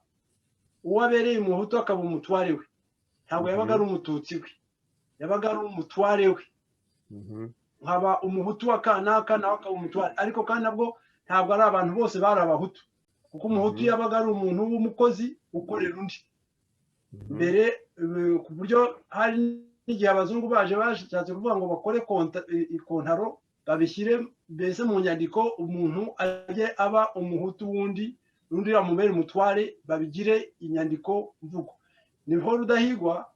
uwo abereye Umuhutu akaba umutware we. Ntabwo yabaga ari Umututsi we, yabaga ari umutware we. Nkaba Umuhutu wa kanaka, nawe akaba umutware. Ariko kandi nabwo ntabwo ari abantu bose bari Abahutu, kuko Umuhutu yabaga ari umuntu w'umukozi ukorera undi mbere, ku buryo hari n'igihe abazungu baje bashatse kuvuga ngo bakore ikontaro, babishyire mbese mu nyandiko, umuntu ajye aba Umuhutu wundi, undi amubere umutware, babigire inyandiko mvugo. Niho Rudahigwa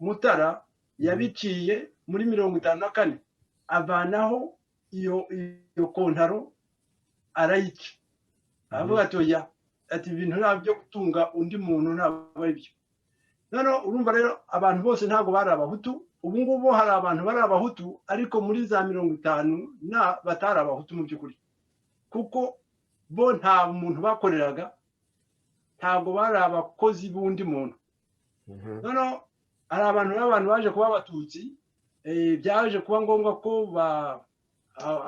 Mutara yabiciye muri 54. Avanaho iyo kontaro, arayica, aravuga ati: "Oya," ati: "Ibintu ntabwo byo gutunga undi muntu, ntabwo ari byo." Noneho urumva rero, abantu bose ntabwo bari Abahutu. Ubu ngubu hari abantu bari Abahutu, ariko muri za 50 na batari Abahutu mu by'ukuri, kuko bo nta muntu bakoreraga, ntabwo bari abakozi b'undi muntu. Noneho hari abantu n'abantu baje kuba Abatutsi, byaje kuba ngombwa ko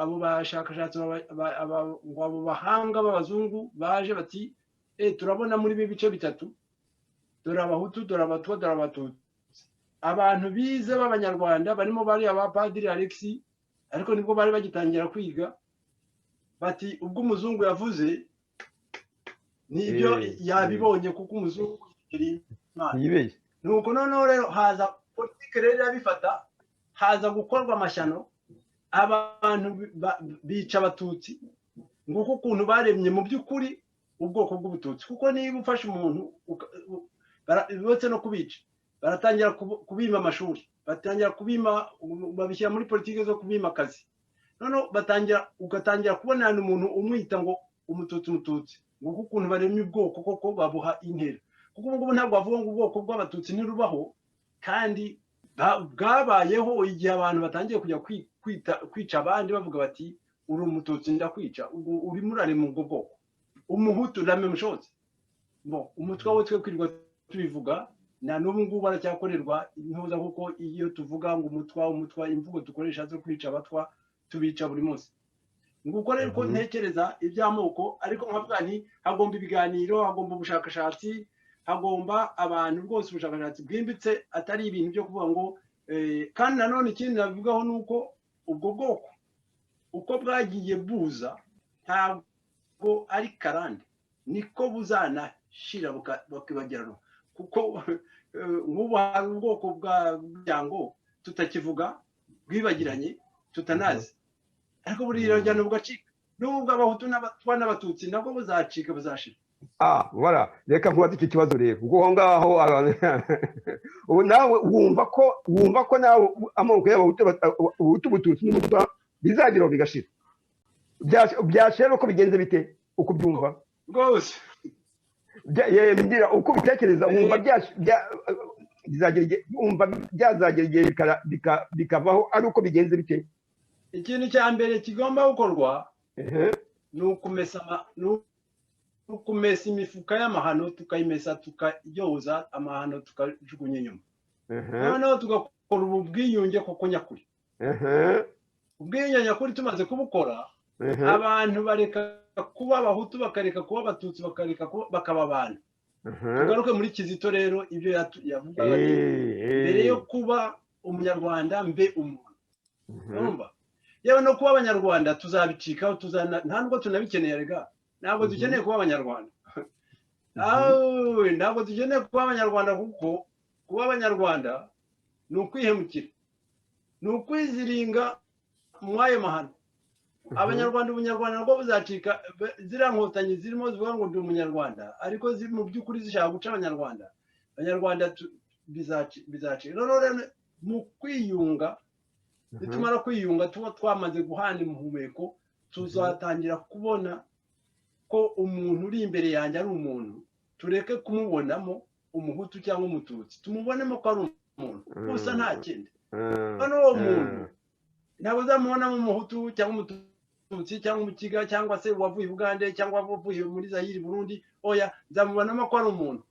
abo bashakashatsi, ngo abo bahanga b'abazungu baje bati: "Turabona muri ibi bice bitatu, dore Abahutu, dore Abatwa, dore Abatutsi." Abantu bize b'Abanyarwanda barimo bariya ba Padiri Alexis, ariko nibwo bari bagitangira kwiga, bati: "Ubwo umuzungu yavuze nibyo, yabibonye," kuko umuzungu yari Imana. Ntiyibeshye. Nuko noneho rero haza politiki rero irabifata, haza gukorwa amashyano, abantu bica Abatutsi. Nguko ukuntu baremye mu by'ukuri ubwoko bw'Ubututsi, kuko niba ufashe umuntu uretse no kubica, baratangira kubima amashuri, batangira kubima, babishyira muri politiki zo kubima akazi. Noneho batangira, ugatangira kubonana umuntu umwita ngo Umututsi, Umututsi. Nguko ukuntu baremye ubwoko koko, babuha intera, kuko ubu ngubu ntabwo bavuga ngo ubwoko bw'Abatutsi ntirubaho, kandi bwabayeho igihe abantu batangiye kujya kwica abandi, bavuga bati: "Uri Umututsi, ndakwica." Ubwo urimo urarema ubwo bwoko. Umuhutu, la même chose. Bon, umutwe wo twe kwirirwa tubivuga, na n'ubu ngubu aracyakorerwa intuza, kuko iyo tuvuga ngo umutwa, umutwa, imvugo dukoresha zo kwica Abatwa, tubica buri munsi. Nguko rero ko ntekereza iby'amoko, ariko nkavuga nti hagomba ibiganiro, hagomba ubushakashatsi, hagomba abantu rwose ubushakashatsi bwimbitse, atari ibintu byo kuvuga ngo kandi nanone ikindi nabivugaho ni uko ubwo bwoko uko bwagiye buza ntabwo ari karande, niko buzanashira bukibagirana, kuko nk'ubu hari ubwoko bwa bwango tutakivuga, bwibagiranye, tutanazi, ariko buriya bugacika. N'ubu bw'Abahutu n'Abatwa n'Abatutsi nabwo buzacika, buzashira. Ah, voilà, reka nkubaze iki kibazo rero. Ubwo aho ngaho ubu nawe wumva ko nawe amoko y'Abahutu, Ubuhutu, Ubututsi n'Ubutwa bizageraho bigashira? Byashira uko bigenze bite, uko ubyumva? Rwose. Mbwira uko ubitekereza. Wumva bizagera igihe, wumva byazagera igihe bikavaho ari uko bigenze bite? Ikintu cya mbere kigomba gukorwa ni ukumesa imifuka y'amahano, tukayimesa, tukayoza amahano, tukajugunya inyuma. Noneho tugakora ubu bwiyunge koko nyakuri. Ubwiyunge nyakuri tumaze kubukora, abantu bareka kuba Abahutu, bakareka kuba Abatutsi, bakareka kuba, bakaba abantu. Tugaruke muri Kizito rero, ibyo yavugaga ati: "Mbere yo kuba Umunyarwanda, mbe umuntu." Urumva, yewe no kuba Abanyarwanda tuzabicikaho, tuzana, nta nubwo tunabikeneye rega. Ntabwo dukeneye kuba Abanyarwanda. Awe, ntabwo dukeneye kuba Abanyarwanda, kuko kuba Abanyarwanda ni ukwihemukira, ni ukwiziringa mu ayo mahano. Abanyarwanda, Ubunyarwanda nabwo buzacika. Ziriya nkotanyi zirimo zivuga ngo ndi Umunyarwanda, ariko mu by'ukuri zishaka guca Abanyarwanda. Abanyarwanda bizacika. Noneho rero mu kwiyunga, nitumara kwiyunga, tuba twamaze guhana umuhumeko, tuzatangira kubona ko umuntu uri imbere yanjye ari umuntu. Tureke kumubonamo Umuhutu cyangwa Umututsi, tumubonemo ko ari umuntu gusa, nta kindi. Noneho uwo muntu ntabwo uzamubonamo Umuhutu cyangwa Umututsi cyangwa Umukiga cyangwa se uwavuye i Bugande cyangwa wavuye muri Zayiri, Burundi. Oya, nzamubonamo ko ari umuntu.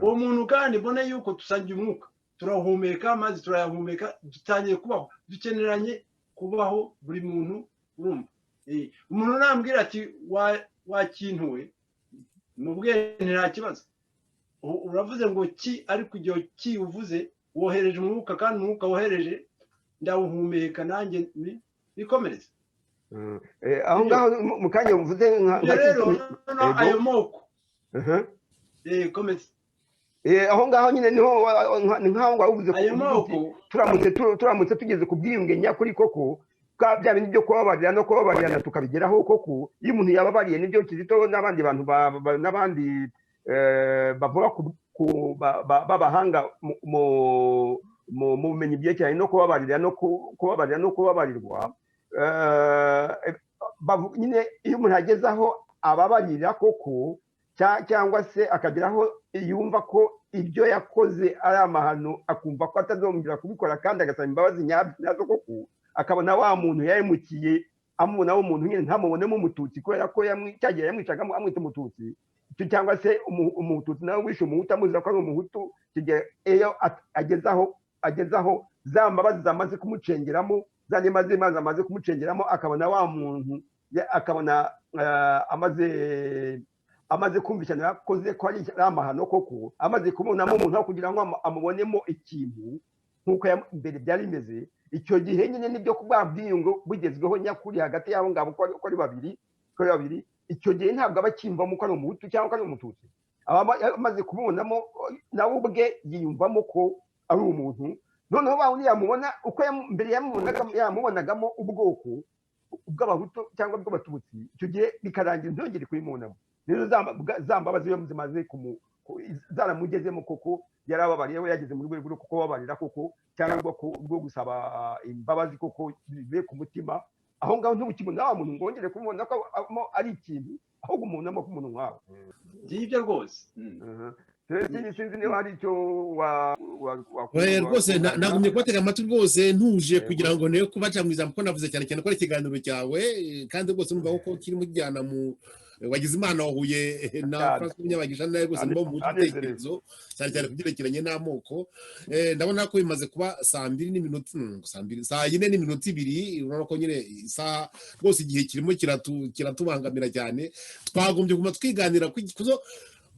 Uwo muntu kandi mbone yuko dusangiye umwuka, turahumeka, amazi turayahumeka, dutangiye kubaho, dukeneranye kubaho buri muntu. Urumva, umuntu nambwira ati: "Wakintuwe," mubwiye nta kibazo. Uravuze ngo ki, ariko igihe ki uvuze wohereje umwuka, kandi umwuka wohereje ndawuhumeka, nanjye nikomereze. Aho ngaho mu kanya uvuze nka Ibyo rero noneho ayo moko komeza. Aho ngaho nyine niho ni nkaho ngaho uvuze ko Ayo uvuze uti, moko turamutse tugeze ku bwiyunge nyakuri koko, bya bindi byo kubabarira no kubabarirana tukabigeraho koko, iyo umuntu yababariye, nibyo Kizito n'abandi bantu n'abandi bavuga ku b'abahanga Mu bumenyi byerekeranye no kubabarira no kubabarira no kubabarirwa, nyine iyo umuntu ageze aho ababarira koko, cyangwa se akagera aho yumva ko ibyo yakoze ari amahano, akumva ko atazongera kubikora kandi agasaba imbabazi nyazo koko, akabona wa muntu yahemukiye amubona umuntu nyine, ntamubonemo Umututsi kubera ko cyagihe yamwicaga amwita Umututsi icyo, cyangwa se Umututsi nawe wishe Umuhutu amuzira ko ari Umuhutu. Icyo gihe iyo ageze aho za mbabazi zamaze kumucengeramo, za nema z'Imana zamaze kumucengeramo, akabona wa muntu akabona amaze kumva ishyano yakoze ko ari amahano koko, amaze kubonamo umuntu aho kugira ngo amubonemo ikintu nk'uko mbere byari bimeze, icyo gihe nyine nibyo bwa bwiyunge bugezweho nyakuri hagati y'abo ngabo uko ari babiri. Icyo gihe ntabwo aba acyiyumvamo ko ari Umuhutu cyangwa ko ari Umututsi, aba amaze kumubonamo, nawe ubwe yiyumvamo ko ari umuntu. Noneho wa wundi yamubona uko mbere yamubonagamo ubwoko bw'Abahutu cyangwa bw'Abatutsi, icyo gihe bikarangira ntiyongere kubimubonamo. Rero za mbabazi iyo zimaze zaramugezemo koko, yarababariye, we yageze mu rwego rwo kubabarira koko cyangwa rwo gusaba imbabazi koko bivuye ku mutima, aho ngaho ntubukibona wa muntu ngo wongere kumubona ko ari ikintu, ahubwo umubonamo ko umuntu nkawe. Ngibyo rwose. Sinzi niba hari icyo wa Rwose nagumye kubatega amatwi rwose ntuje kugira ngo ne kubaca mu ijambo, ko navuze cyane cyane ko ari ikiganiro cyawe, kandi rwose numva ko kirimo kijyana mu wagize Imana wahuye na Francois Munyabagisha nawe rwose mba mu bitekerezo, cyane cyane ku byerekeranye n'amoko. Ndabona ko bimaze kuba saa 2 n'iminota saa 2, saa 4 n'iminota 2. Urabona ko nyine isaha rwose, igihe kirimo kiratubangamira cyane. Twagombye kuguma twiganira kuzo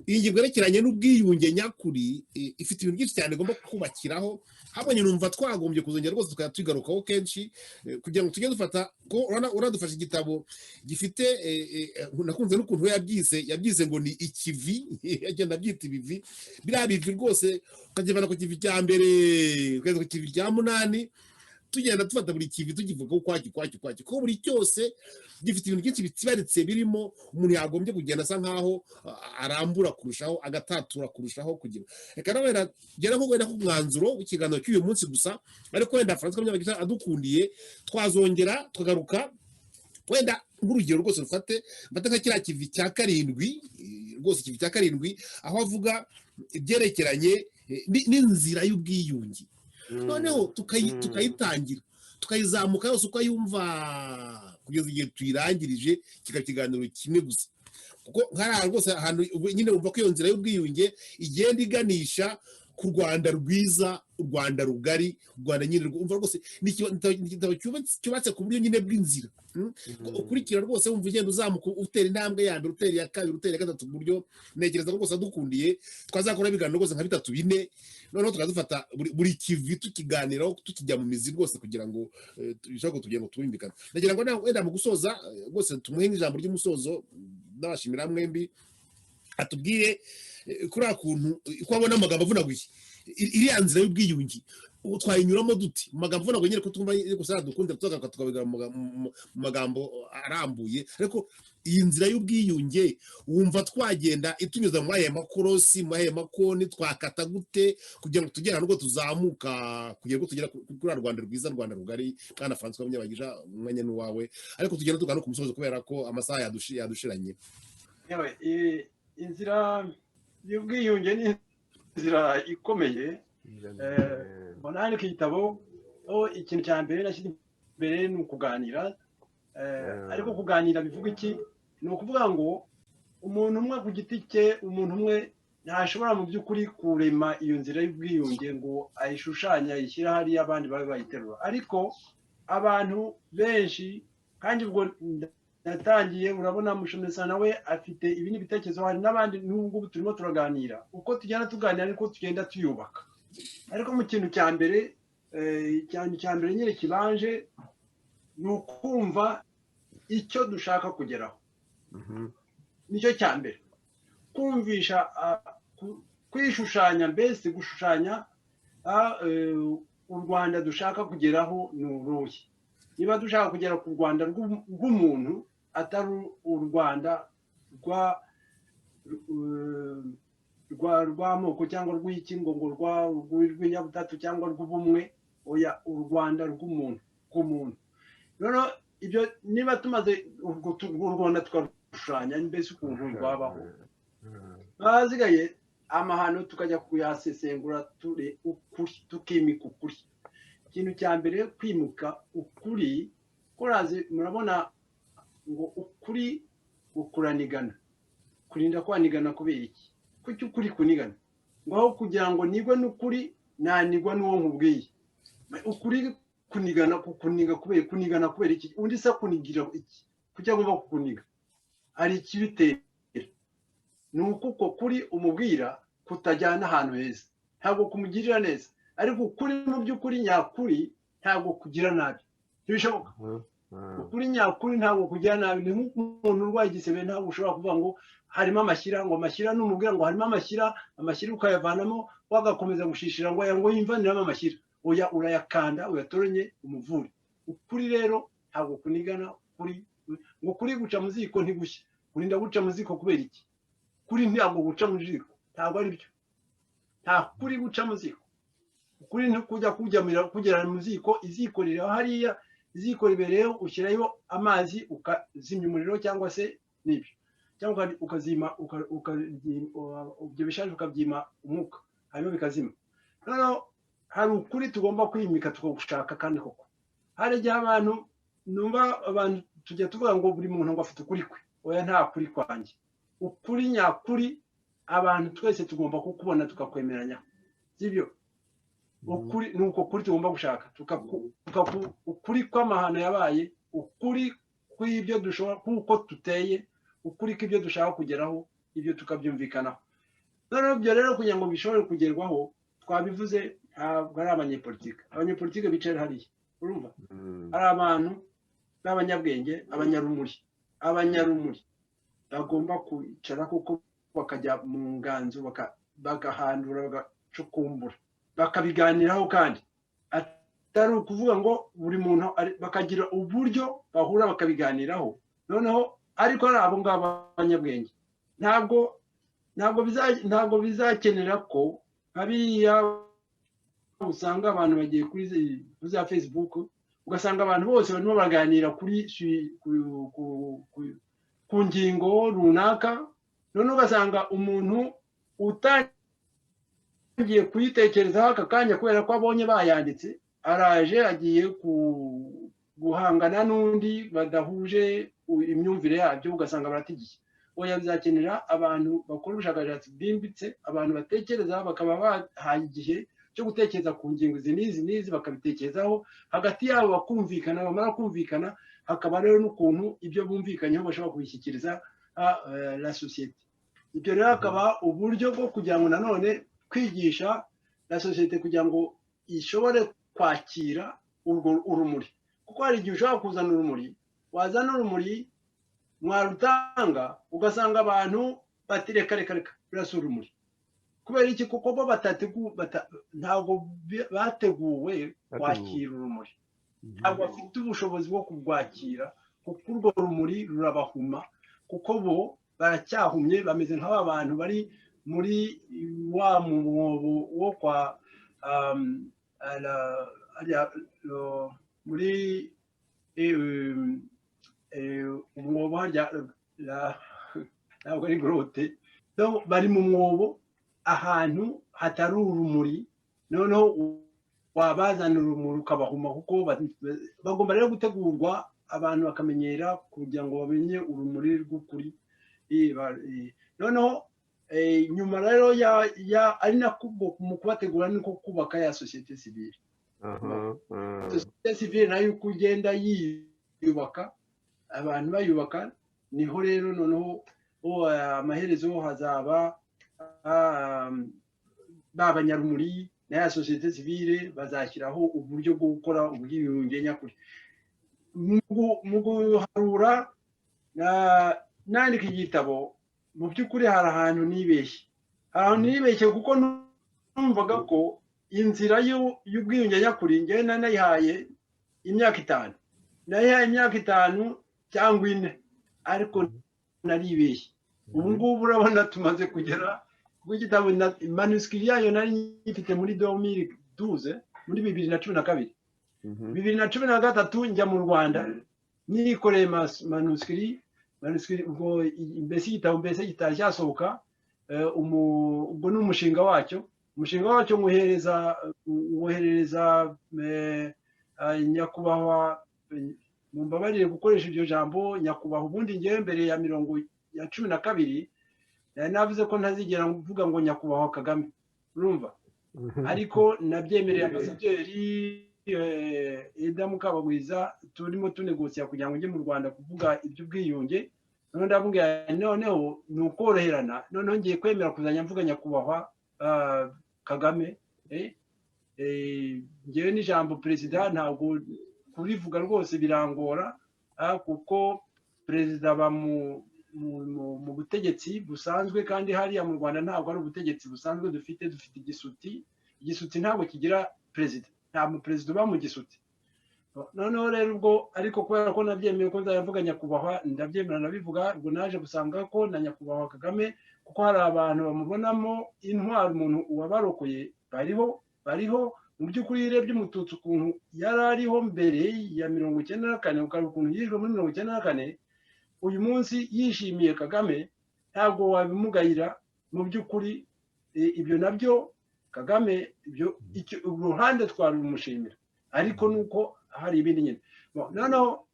iyi ngingo yerekeranye n'ubwiyunge nyakuri, ifite ibintu byinshi cyane igomba kubakiraho. Habonye numva twagombye kuzongera rwose tukajya tuyigarukaho kenshi, kugira ngo tujye dufata ko uradufasha igitabo gifite nakunze n'ukuntu we yabyise ngo ni ikivi, agenda abyita ibivi. Biriya bivi rwose ukagivana ku kivi cya mbere ukageza ku kivi cya munani, tugenda dufata buri kivi tukivuga ukwacyo ukwacyo ukwacyo, kuko buri cyose gifite ibintu byinshi bitsibaritse birimo, umuntu yagombye kugenda asa nkaho arambura kurushaho, agatatura kurushaho. Kugira reka nawe wenda gera nko wenda ku mwanzuro w'ikiganiro cy'uyu munsi gusa, ariko wenda Francois Munyabagisha adukundiye twazongera tukagaruka. Wenda nk'urugero rwose rufate, mfate nka kiriya kivi cya karindwi, rwose ikivi cya karindwi aho avuga ibyerekeranye n'inzira y'ubwiyunge, noneho tukayitangira tukayizamuka yose uko ayumva kugeza igihe tuyirangirije, kikaba ikiganiro kimwe gusa, kuko nkariya rwose ahantu ubu nyine wumva ko iyo nzira y'ubwiyunge igenda iganisha ku Rwanda rwiza, u Rwanda rugari, u Rwanda nyine umva rwose ni igitabo cyubatse ku buryo nyine bw'inzira. Ko ukurikira rwose wumva ugenda uzamuka, utera intambwe ya mbere, utera iya kabiri, utera iya gatatu, ku buryo ntekereza ko rwose adukundiye twazakora ibiganiro rwose nka bitatu, bine, noneho tukadufata buri kivi tukiganiraho, tukijya mu mizi rwose, kugira ngo bishobore kugira ngo twumvikane. Ndagira ngo wenda mu gusoza, rwose tumuhe nk'ijambo ry'umusozo, n'abashimira mwembi, atubwire kuriya kuntu uko abona amagambo avunaguye iriya nzira y'ubwiyunge ubu twayinyuramo dute mu magambo avunaguye nyine, ko twumva gusa dukunda tugaruka tukabiga mu magambo arambuye. Ariko iyi nzira y'ubwiyunge wumva twagenda itunyuza muri aya makorosi, muri aya makoni, twakata gute kugira ngo tugere ahantu ubwo tuzamuka kugira ngo tugere kuri ruriya Rwanda rwiza, Rwanda rugari? Bwana Francois Munyabagisha, umwanya ni uwawe, ariko tugenda tugana no ku musozo kubera ko amasaha yadushiranye. Yewe, inzira y'ubwiyunge ni inzira ikomeye. Mbona handika igitabo aho ikintu cya mbere nashyize imbere ni ukuganira. Ariko kuganira bivuga iki? Ni ukuvuga ngo umuntu umwe ku giti cye, umuntu umwe ntashobora mu by'ukuri kurema iyo nzira y'ubwiyunge ngo ayishushanye, ayishyire hariya, abandi babe bayiterura. Ariko abantu benshi, kandi ubwo natangiye, urabona Mushomesa nawe afite ibindi bitekerezo, hari n'abandi n'ubu ngubu turimo turaganira. Uko tugenda tuganira niko tugenda tuyubaka. Ariko mu kintu cya mbere, ikintu cya mbere nyine kibanje ni ukumva icyo dushaka kugeraho. Nicyo cya mbere, kumvisha, kwishushanya, mbese gushushanya u Rwanda dushaka kugeraho ni uruhe. Niba dushaka kugera ku Rwanda rw'umuntu, atari u Rwanda rwa Rw'amoko cyangwa rw'iki, ngo rw'inyabutatu cyangwa rw'ubumwe. Oya, u Rwanda rw'umuntu rw'umuntu. Noneho ibyo niba tumaze urwo Rwanda tukarushushanya, mbese ukuntu rwabaho, ahasigaye amahano tukajya kuyasesengura ture ukuri, tukimika ukuri. Ikintu cya mbere, kwimuka ukuri kurazi. Murabona ngo ukuri kuranigana, kurinda kwanigana. Kubera iki? Kuki ukuri kunigana? Ngo aho kugira ngo nigwe n'ukuri, nanigwa n'uwo nkubwiye. Ukuri kunigana, kukuniga kubera kunigana kubera iki? Undi se akunigira iki? Kuki agomba kukuniga? Hari ikibitera, ni uko uko kuri umubwira kutajyana ahantu heza, ntabwo kumugirira neza. Ariko ukuri mu by'ukuri nyakuri ntabwo kugira nabi, ntibishoboka. Ukuri nyakuri ntabwo kugira nabi. Ni nk'umuntu urwaye igisebe, ntabwo ushobora kuvuga ngo harimo amashyira, ngo amashyira numubwira ngo harimo amashyira, amashyira ukayavanamo, wagakomeza gushishira ngo aya ngo yimvaniramo amashyira. Oya, urayakanda, uyatoronye, umuvure. Ukuri rero ntabwo kunigana. Kuri ngo kuri guca mu ziko ntigushye. Kurinda guca mu ziko kubera iki? Kuri ntabwo guca mu ziko, ntabwo ari byo. Nta kuri guca mu ziko. Ukuri ntikujya kugera mu ziko. Iziko riri hariya, iziko ribereyeho ushyirayo amazi ukazimya umuriro, cyangwa se n'ibyo, cyangwa ukazima ibyo bishaje, ukabyima umwuka, hanyuma bikazima. Noneho hari ukuri tugomba kwimika, tukagushaka. Kandi koko hari igihe abantu numva, abantu tujya tuvuga ngo buri muntu ngo afite ukuri kwe. Oya, nta kuri kwanjye. Ukuri nyakuri abantu twese tugomba kukubona, tukakwemeranya, sibyo? Ukuri ni uko kuri tugomba gushaka, ukuri kw'amahano yabaye, ukuri kw'ibyo dushobora, kuko tuteye, ukuri kw'ibyo dushaka kugeraho, ibyo tukabyumvikanaho. Noneho ibyo rero kugira ngo bishobore kugerwaho, twabivuze, ntabwo ari abanyepolitike. Abanyepolitike bicaye hariya, urumva hari abantu b'abanyabwenge, abanyarumuri. Abanyarumuri bagomba kwicara kuko bakajya mu nganzo, bagahandura, bagacukumbura, bakabiganiraho. Kandi atari ukuvuga ngo buri muntu, bakagira uburyo bahura bakabiganiraho. Noneho ariko ari abo ngabo abanyabwenge, ntabwo bizakenera ko nka biriya usanga abantu bagiye kuri za Facebook, ugasanga abantu bose barimo baganira kuri ku ngingo runaka. Noneho ugasanga umuntu utangiye kuyitekerezaho aka kanya kubera ko abonye bayanditse, araje agiye guhangana n'undi badahuje imyumvire yabyo, ugasanga baratigiye. Oya, bizakenera abantu bakora ubushakashatsi bwimbitse, abantu batekereza, bakaba bahaye igihe cyo gutekereza ku ngingo izi n'izi n'izi, bakabitekerezaho hagati yabo, bakumvikana. Bamara kumvikana, hakaba rero n'ukuntu ibyo bumvikanyeho bashobora kubishyikiriza la sosiyete. Ibyo rero hakaba uburyo bwo kugira ngo nanone kwigisha la sosiyete kugira ngo ishobore kwakira urwo urumuri, kuko hari igihe ushobora kuzana urumuri, wazana urumuri, mwarutanga, ugasanga abantu bati: "Reka, reka, reka, birasa urumuri." Kubera iki? Kuko bo ntabwo bateguwe kwakira urumuri, ntabwo bafite ubushobozi bwo kurwakira, kuko urwo rumuri rurabahuma, kuko bo baracyahumye, bameze nk'aba bantu bari muri wa mwobo wo kwa muri umwobo harya, ntabwo ari grotte, bari mu mwobo ahantu hatari urumuri. Noneho wabazana urumuri ukabahuma, kuko bagomba rero gutegurwa, abantu bakamenyera kugira ngo bamenye urumuri rw'ukuri. Noneho nyuma rero ari nako mu kubategura niko kubaka ya sosiyete sivile. Sosiyete sivile nayo uko igenda yiyubaka, abantu bayubaka, niho rero noneho amaherezo hazaba ba banyarumuri na ya sosiyete sivile bazashyiraho uburyo bwo gukora ubwiyunge nyakuri. Mu guharura, nandika igitabo, mu by'ukuri hari ahantu nibeshye, hari ahantu nibeshye, kuko numvaga ko inzira y'ubwiyunge nyakuri ngewe nayihaye imyaka 5, nayihaye imyaka 5 cyangwa 4, ariko naribeshye. Ubu ngubu urabona tumaze kugera Kuko igitabo manuscrit yayo nari nyifite muri 2012, muri 2012. 2013 njya mu Rwanda nikoreye manuscrit, ubwo mbese igitabo mbese kitari cyasohoka. Ubwo ni umushinga wacyo, nwoherereza nyakubahwa, mumbabarire gukoresha iryo jambo nyakubahwa. Ubundi ngewe mbere ya mirongo ya 12 nari navuze ko ntazigera mvuga ngo nyakubahwa Kagame, urumva? Ariko nabyemereye ambasaderi Eda Mukabagwiza, turimo tunegosiya kugira ngo njye mu Rwanda kuvuga iby'ubwiyunge. Noneho ndamubwira, noneho ni ukoroherana, noneho ngiye kwemera kuzajya mvuga nyakubahwa Kagame. Ngewe n'ijambo perezida ntabwo kurivuga rwose birangora, kuko perezida aba mu butegetsi busanzwe, kandi hariya mu Rwanda ntabwo ari ubutegetsi busanzwe dufite, dufite igisuti. Igisuti ntabwo kigira perezida, nta muperezida uba mu gisuti. Noneho rero ubwo, ariko kubera ko nabyemeye ko nzayavuga nyakubahwa, ndabyemera ndabivuga. Ubwo naje gusanga ko na nyakubahwa Kagame, kuko hari abantu bamubonamo intwari, umuntu wabarokoye, bariho, bariho. Mu by'ukuri iyo urebye Umututsi ukuntu yari ariho mbere ya 94, ukareba ukuntu yishwe muri 94, uyu munsi yishimiye Kagame ntabwo wabimugayira mu by'ukuri. Ibyo nabyo Kagame, ibyo uruhande twabimushimira, ariko nuko hari ibindi nyine. Noneho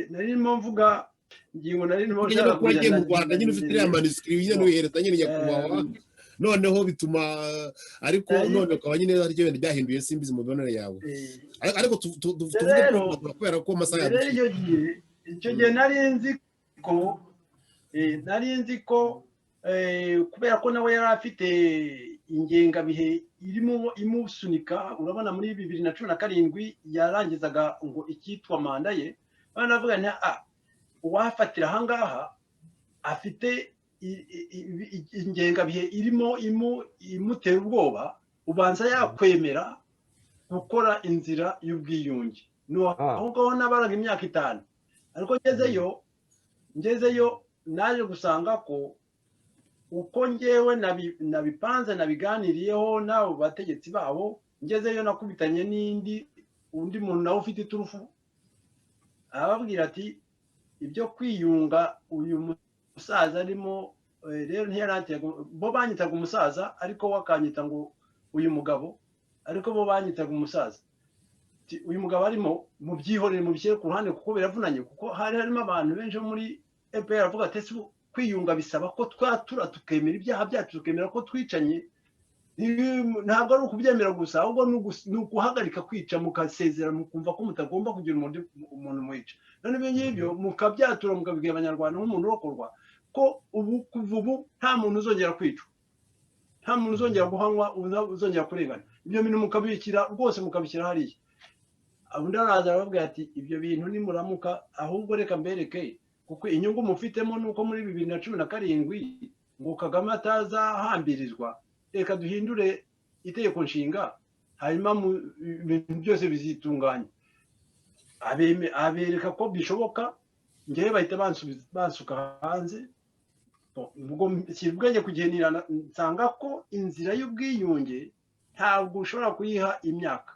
nari ndimo mvuga ingingo nari ndimo nyine ko wagiye mu Rwanda nyine ufite iriya manuscrit nyine, uyihereza nyine nyakubahwa, noneho bituma, ariko none ukaba nyine hari icyo wenda byahinduye, simbizi mu mibonere yawe, ariko tuvuge kubera ko amasaha Rero icyo gihe nari nzi ko kubera ko nawe yari afite ingengabihe irimo imusunika, urabona muri 2017 yarangizaga ngo icyitwa manda ye, banavuga nti a uwafatira ahangaha afite ingengabihe irimo imutera ubwoba, ubanza yakwemera gukora inzira y'ubwiyunge. Aho ngaho nabaraga imyaka 5, ariko ngezeyo naje gusanga ko uko ngewe nabipanze, nabiganiriyeho n'abo bategetsi babo, ngezeyo nakubitanye n'indi undi muntu nawe ufite iturufu, arababwira ati ibyo kwiyunga uyu musaza arimo rero ntiyarantega. Bo banyitaga umusaza, ariko we akanyita ngo uyu mugabo, ariko bo banyitaga umusaza. Uyu mugabo arimo mubyihorere, mubishyire ku ruhande kuko biravunanye, kuko hari harimo abantu benshi bo muri EPR avuga ati kwiyunga bisaba ko twatura, tukemera ibyaha byacu, tukemera ko twicanye. Ntabwo ari ukubyemera gusa, ahubwo ni uguhagarika kwica, mukasezera, mukumva ko mutagomba kugira umuntu mwica. None ibyo ngibyo mukabyatura, mukabibwira Abanyarwanda nk'umuntu urokorwa, ko ubu kuva ubu nta muntu uzongera kwicwa, nta muntu uzongera guhanwa, uzongera kurengana. Ibyo bintu mukabishyira rwose, mukabishyira hariya. Undi araza arababwira ati ibyo bintu nimuramuka, ahubwo reka mbereke, kuko inyungu mufitemo ni uko muri 2017 ngo Kagame atazahambirizwa, reka duhindure itegeko nshinga, hanyuma ibintu byose bizitunganya. Abereka ko bishoboka, ngewe bahita bansuka hanze. Ubwo nshyira ubwenge ku gihe, nsanga ko inzira y'ubwiyunge ntabwo ushobora kuyiha imyaka.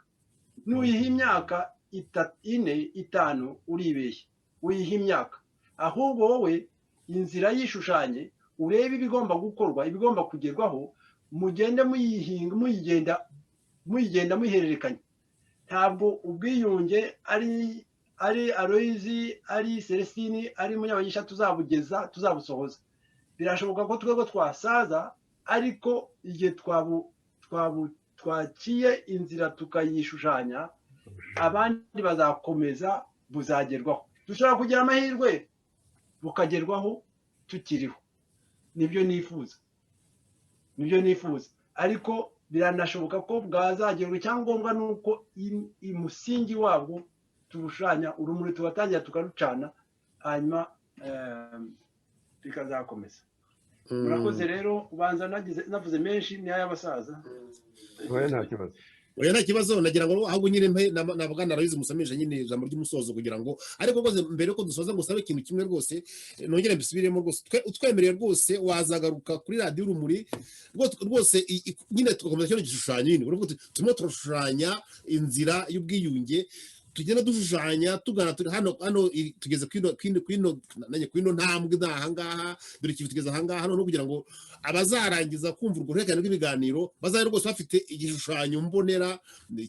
Nuyiha imyaka 4, 5, uribeshya. Uyiha imyaka, ahubwo wowe inzira yishushanye, urebe ibigomba gukorwa, ibigomba kugerwaho, mugende muyihinga, muyigenda, muyigenda, muyihererekanya. Ntabwo ubwiyunge ari Aloyizi, ari Celestini, ari Munyabagisha tuzabugeza, tuzabusohoza. Birashoboka ko twebwe twasaza, ariko igihe twaciye inzira tukayishushanya, abandi bazakomeza, buzagerwaho. Dushobora kugira amahirwe bukagerwaho tukiriho, nibyo nifuza, nibyo nifuza, ariko biranashoboka ko bwazagerwa. Icyangombwa ni uko umusingi wabwo tuwushushanya, urumuri tugatangira tukarucana, hanyuma bikazakomeza. Murakoze rero, ubanza navuze menshi, ni ay'abasaza. Oya, nta kibazo. Oya, nta kibazo. Nagira ngo ahubwo nyine mpe na bwana Aloys musamisha nyine ijambo ry'umusozo kugira ngo, ariko rwose mbere yuko dusoza ngo usabe ikintu kimwe rwose, nongere mbisubiremo rwose. Utwemereye rwose wazagaruka kuri Radiyo Urumuri rwose nyine tugakomeza kino gishushanyo nyine. Uravuga uti, turimo turashushanya inzira y'ubwiyunge, tugenda dushushanya tugana turi hano tugeze kwino nanjye kwino ntambwe ni ahangaha, dore ikintu tugeze ahangaha. Noneho kugira ngo abazarangiza kumva urwo ruhererekane rw'ibiganiro bazabe rwose bafite igishushanyo mbonera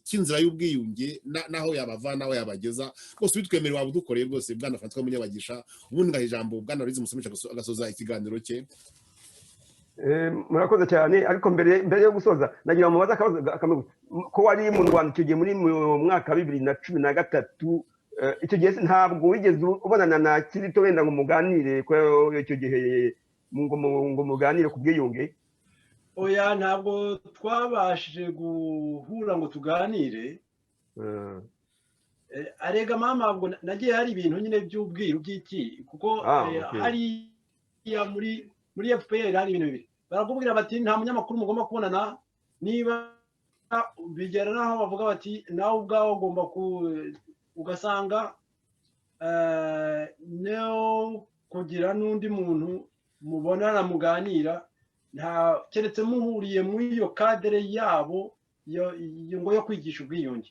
cy'inzira y'ubwiyunge n'aho yabava n'aho yabageza. Rwose ubitwemereye waba udukoreye rwose, bwana Francois Munyabagisha. Ubundi ngaha ijambo bwana Aloys Musamisha agasoza ikiganiro cye. Murakoze cyane, ariko mbere yo gusoza nagira ngo mubaze akabazo kamwe gusa. Ko wari mu Rwanda icyo gihe muri mu mwaka wa 2013, icyo gihe ntabwo wigeze ubonana na Kizito wenda ngo muganire ko icyo gihe ngo muganire ku bwiyunge? Oya, ntabwo twabashije guhura ngo tuganire. Arega mama, ubwo nagiye hari ibintu nyine by'ubwiru by'iki kuko hariya muri FPR hari ibintu bibiri barakubwira bati: "Nta munyamakuru mugomba kubonana." Niba bigera n'aho bavuga bati: "Nawe ubwawe ugomba ku", ugasanga no kugira n'undi muntu mubonana muganira nta, keretse muhuriye muri iyo cadre yabo ngo yo kwigisha ubwiyunge.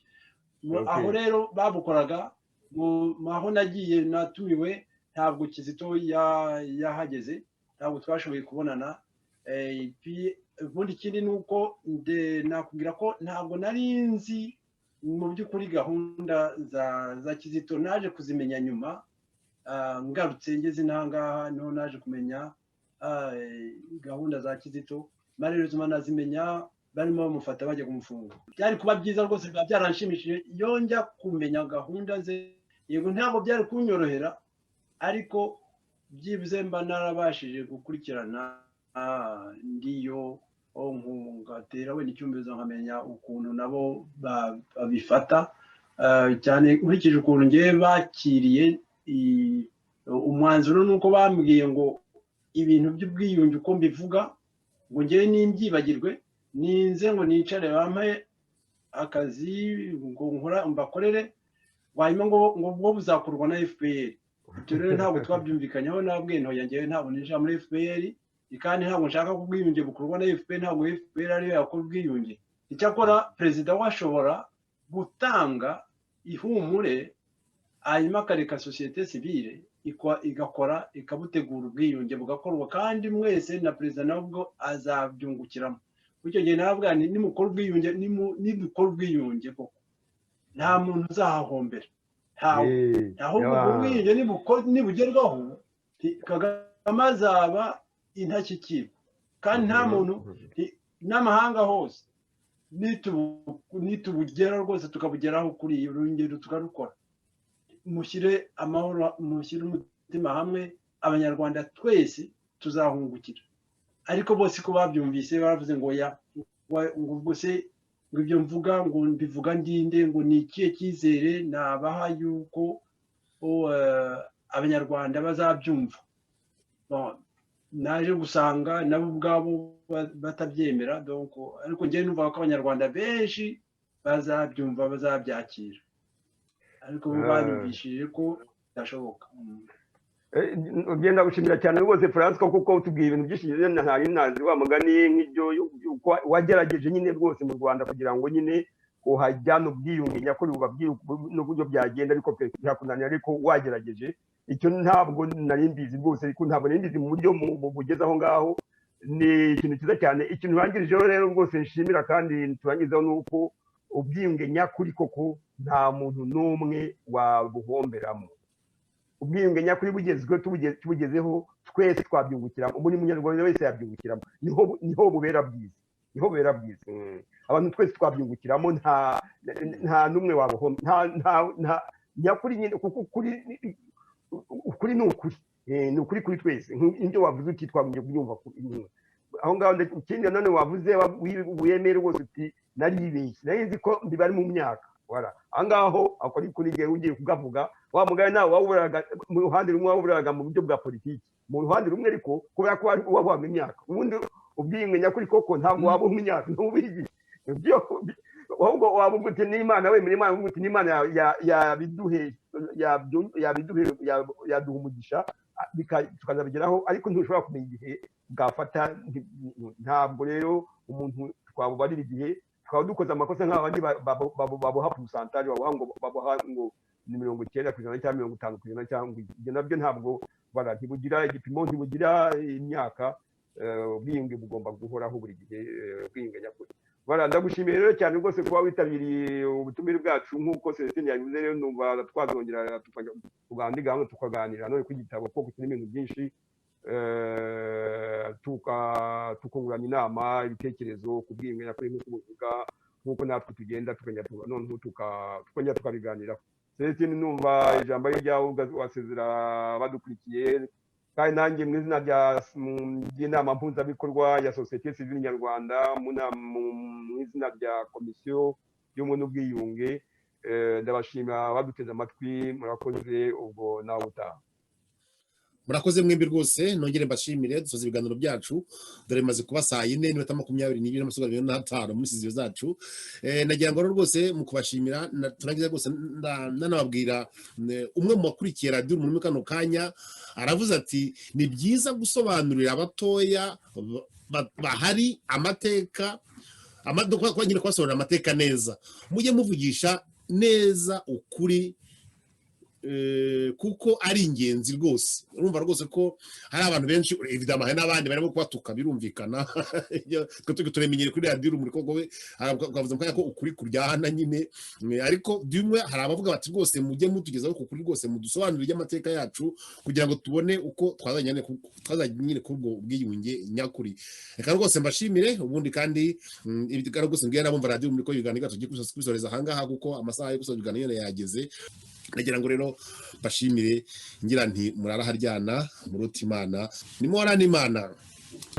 Aho rero babukoraga aho nagiye natumiwe, ntabwo Kizito yahageze, ntabwo twashoboye kubonana. Puis, ubundi ikindi ni uko nakubwira ko ntabwo nari nzi mu by'ukuri gahunda za Kizito. Naje kuzimenya nyuma, ngarutse ngeze inahangaha niho naje kumenya gahunda za Kizito. Malheureusement nazimenya barimo bamufata bajya kumufunga. Byari kuba byiza rwose, biba byaranshimishije iyo njya kumenya gahunda ze. Yego, ntabwo byari kunyorohera, ariko byibuze mba narabashije gukurikirana ndiyo ngatera wenda icyumvirizo nkamenya ukuntu nabo babifata. Cyane nkurikije ukuntu ngewe bakiriye umwanzuro, nuko bambwiye ngo ibintu by'ubwiyunge uko mbivuga ngo ngewe nimbyibagirwe, ninze ngo nicare bampe akazi ngo nkora mbakorere, hanyuma ngo bwo buzakorwa na FPR. Ibyo rero ntabwo twabyumvikanyeho. Nabwiye ntoya, ngewe ntabwo ninjira muri FPR, kandi ntabwo nshaka ko ubwiyunge bukorwa na FPR. Ntabwo FPR ariyo yakora ubwiyunge. Icyakora perezida we ashobora gutanga ihumure, hanyuma akareka société civile igakora, ikabutegura, ubwiyunge bugakorwa, kandi mwese na perezida nawe ubwo azabyungukiramo. Icyo gihe narabwira nti: "Nimukora ubwiyunge, nimukora ubwiyunge koko, nta muntu uzahahombera, ntawe." Ahubwo ubwo bwiyunge nibugerwaho, Kagame azaba intashyikirwa, kandi nta muntu n'amahanga hose nitubugera rwose, tukabugeraho kuri iyi rungero tukarukora, mushyire amahoro, mushyire umutima hamwe, Abanyarwanda twese tuzahungukira. Ariko bose ko babyumvise, baravuze ngo ya ngo ubwo se ngo ibyo mvuga ngo mbivuga ndinde, ngo ni ikihe cyizere nabaha yuko Abanyarwanda bazabyumva? Naje gusanga nabo ubwabo batabyemera. Ariko njyewe numva ko Abanyarwanda benshi bazabyumva, bazabyakira, ariko bo banyumvishije ko bidashoboka. Ngenda gushimira cyane rwose Francois, kuko utubwiye ibintu byinshi ntari nazi wa mugani, nk'ibyo yuko wagerageje nyine rwose mu Rwanda kugira ngo nyine uhajyane ubwiyunge nyakuri, bubabwire n'uburyo byagenda, ariko pe byakunaniye, ariko wagerageje. Icyo ntabwo nari mbizi rwose, ariko ntabwo nari mbizi mu buryo bugeze aho ngaho. Ni ikintu cyiza cyane. Ikintu urangirijeho rero rwose nshimira kandi turangizaho ni uko ubwiyunge nyakuri koko nta muntu n'umwe wabuhomberamo. Ubwiyunge nyakuri bugezweho, tubugezeho twese twabyungukiramo, buri munyarwanda wese yabyungukiramo. Niho bubera bwiza, niho bubera bwiza. Abantu twese twabyungukiramo, nta n'umwe wabuhomba, nta nyakuri nyine, kuko ukuri ni ukuri. Ni ukuri kuri twese. Ibyo wavuze uti twagombye kubyumva aho ngaho. Ikindi nanone wavuze wemere rwose uti: "Naribeshye, nari nzi ko mbibari mu myaka." Wala aho ngaho akora kuri igihe ugiye kugavuga wa mugani nawe wawuburaga mu ruhande rumwe, wawuburaga mu buryo bwa politiki mu ruhande rumwe, ariko kubera ko wari wabamo imyaka. Ubundi ubwiyunge nyakuri koko ntabwo waba mu myaka ntubigiye ibyo. Ahubwo wavuga uti n'Imana, wemera Imana, uvuga uti n'Imana yabiduhe, yabiduhe, yaduha umugisha, tukazabigeraho, ariko ntushobora kumenya igihe bwafata. Ntabwo rero umuntu twabubarira igihe. Twaba dukoze amakosa nk'abandi babuha pourcentage, babuha ngo ni 90% cyangwa 50% cyangwa ibyo nabyo ntabwo bara ntibugira igipimo, ntibugira imyaka. Ubwiyunge bugomba guhoraho buri gihe, ubwiyunge nyakuri. Bara ndagushimiye rero cyane rwose kuba witabiriye ubutumire bwacu. Nk'uko Celestine yabivuze rero, numva twazongera tukajya gahunda, tukaganira none ku gitabo, kuko kirimo ibintu byinshi, tukungurana inama, ibitekerezo ku bwiyunge nyakuri nk'uko buvuga, nk'uko natwe tugenda tukongera noneho tukongera tukabiganiraho. Celestine, numva ijambo ari ryawe, wasezera badukurikiye. Kandi nanjye mu izina ry'inama mpuzabikorwa ya sosiyete sivile nyarwanda, mu izina rya komisiyo y'ubumwe n'ubwiyunge, ndabashimira baduteze amatwi. Murakoze, ubwo nawe utaha. Murakoze mwembi rwose. Nongere mbashimire. Dusoza ibiganiro byacu, dore bimaze kuba saa yine n'iminota 22 n'amasegonda 25 muri studio zacu. Nagira ngo rero rwose mu kubashimira turangiza rwose nanababwira umwe mu bakurikiye radiyo muri kano kanya aravuze ati: "Ni byiza gusobanurira abatoya bahari amateka, nyine kubasobanurira amateka neza, mujye muvugisha neza ukuri, kuko ari ingenzi rwose." Urumva rwose ko hari abantu benshi, évidemment hari n'abandi barimo kubatuka, birumvikana. Twe turi turamenyere kuri radiyo Urumuri koko we twavuze mu kanya ko ukuri kuryahana nyine. Ariko bimwe hari abavuga bati: "Rwose mujye mutugezaho ku kuri, rwose mudusobanurire iby'amateka yacu kugira ngo tubone uko twazajya nyine kuri ubwo bwiyunge nyakuri." Reka rwose mbashimire. Ubundi kandi ibi rwose mbwira n'abumva radiyo Urumuri ko ibiganiro byacu tugiye kubisoreza ahangaha, kuko amasaha yo gusoza ibiganiro nyine yageze. Nagira ngo rero mbashimire, ngira nti murara haryana, muruta Imana, nimuhorane Imana.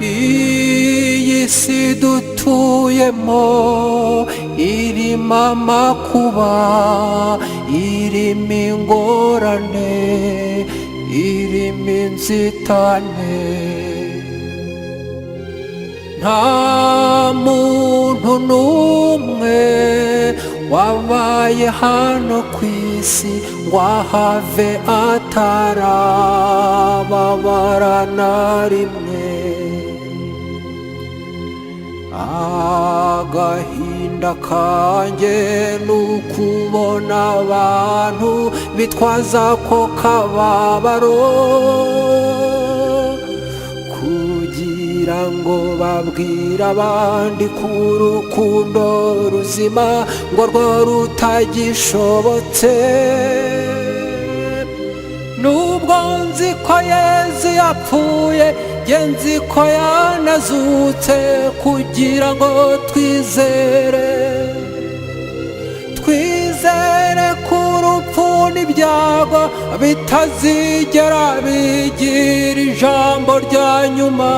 Iyi si dutuyemo irimo amakuba, irimo ingorane, irimo inzitane. Nta muntu n'umwe wabaye hano ku isi ngo ahave atarababara na rimwe. Agahinda kanjye ni ukubona abantu bitwaza ko kababaro kugira ngo babwire abandi ko urukundo ruzima ngo rwo rutagishobotse. Nubwo nzi ko Yezu yapfuye, njye nzi ko yanazutse, kugira ngo twizere, twizere ko urupfu n'ibyago bitazigera bigira ijambo rya nyuma.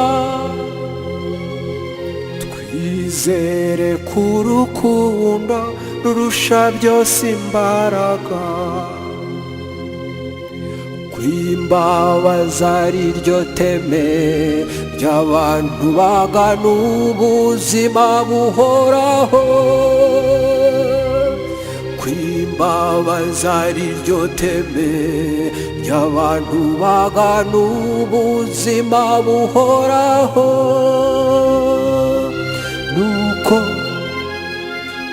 Twizere ko urukundo rurusha byose imbaraga, kw'imbabazi ari ryo teme ry'abantu bagana ubuzima buhoraho, kw'imbabazi ari ryo teme ry'abantu bagana ubuzima buhoraho. Nuko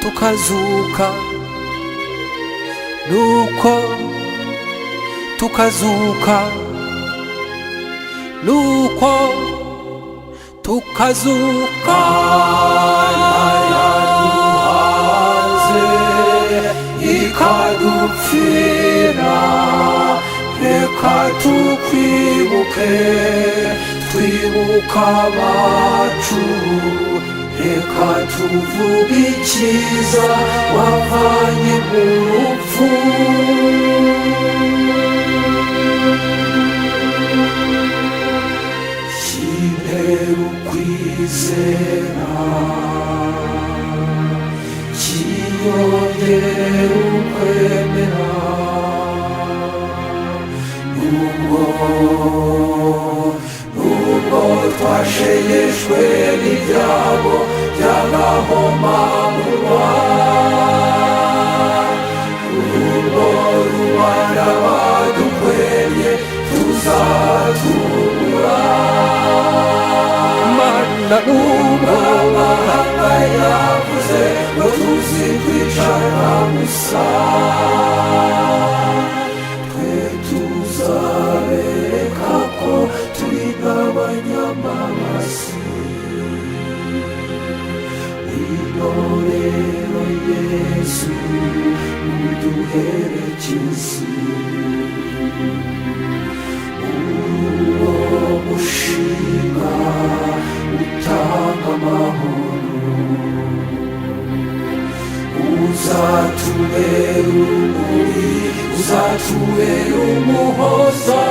tukazuka, nuko tukazuka, nuko tukazuka. Yaduhanze ikadupfira, reka tukwibuke, twibuka abacu. Reka tuvuge icyiza wavanye mu rupfu. Kintera ukwizera, kiyongera ukwemera, nubwo twashegeshwe n'ibyago by'agahomamunwa. busa. Twe tuzabereka ko turi n'abanyamabasi. Ngwino rero Yesu, uduherekeze uwo mushinga utanga amahoro. Uzatubera urumuri, uzatubera umuhoza.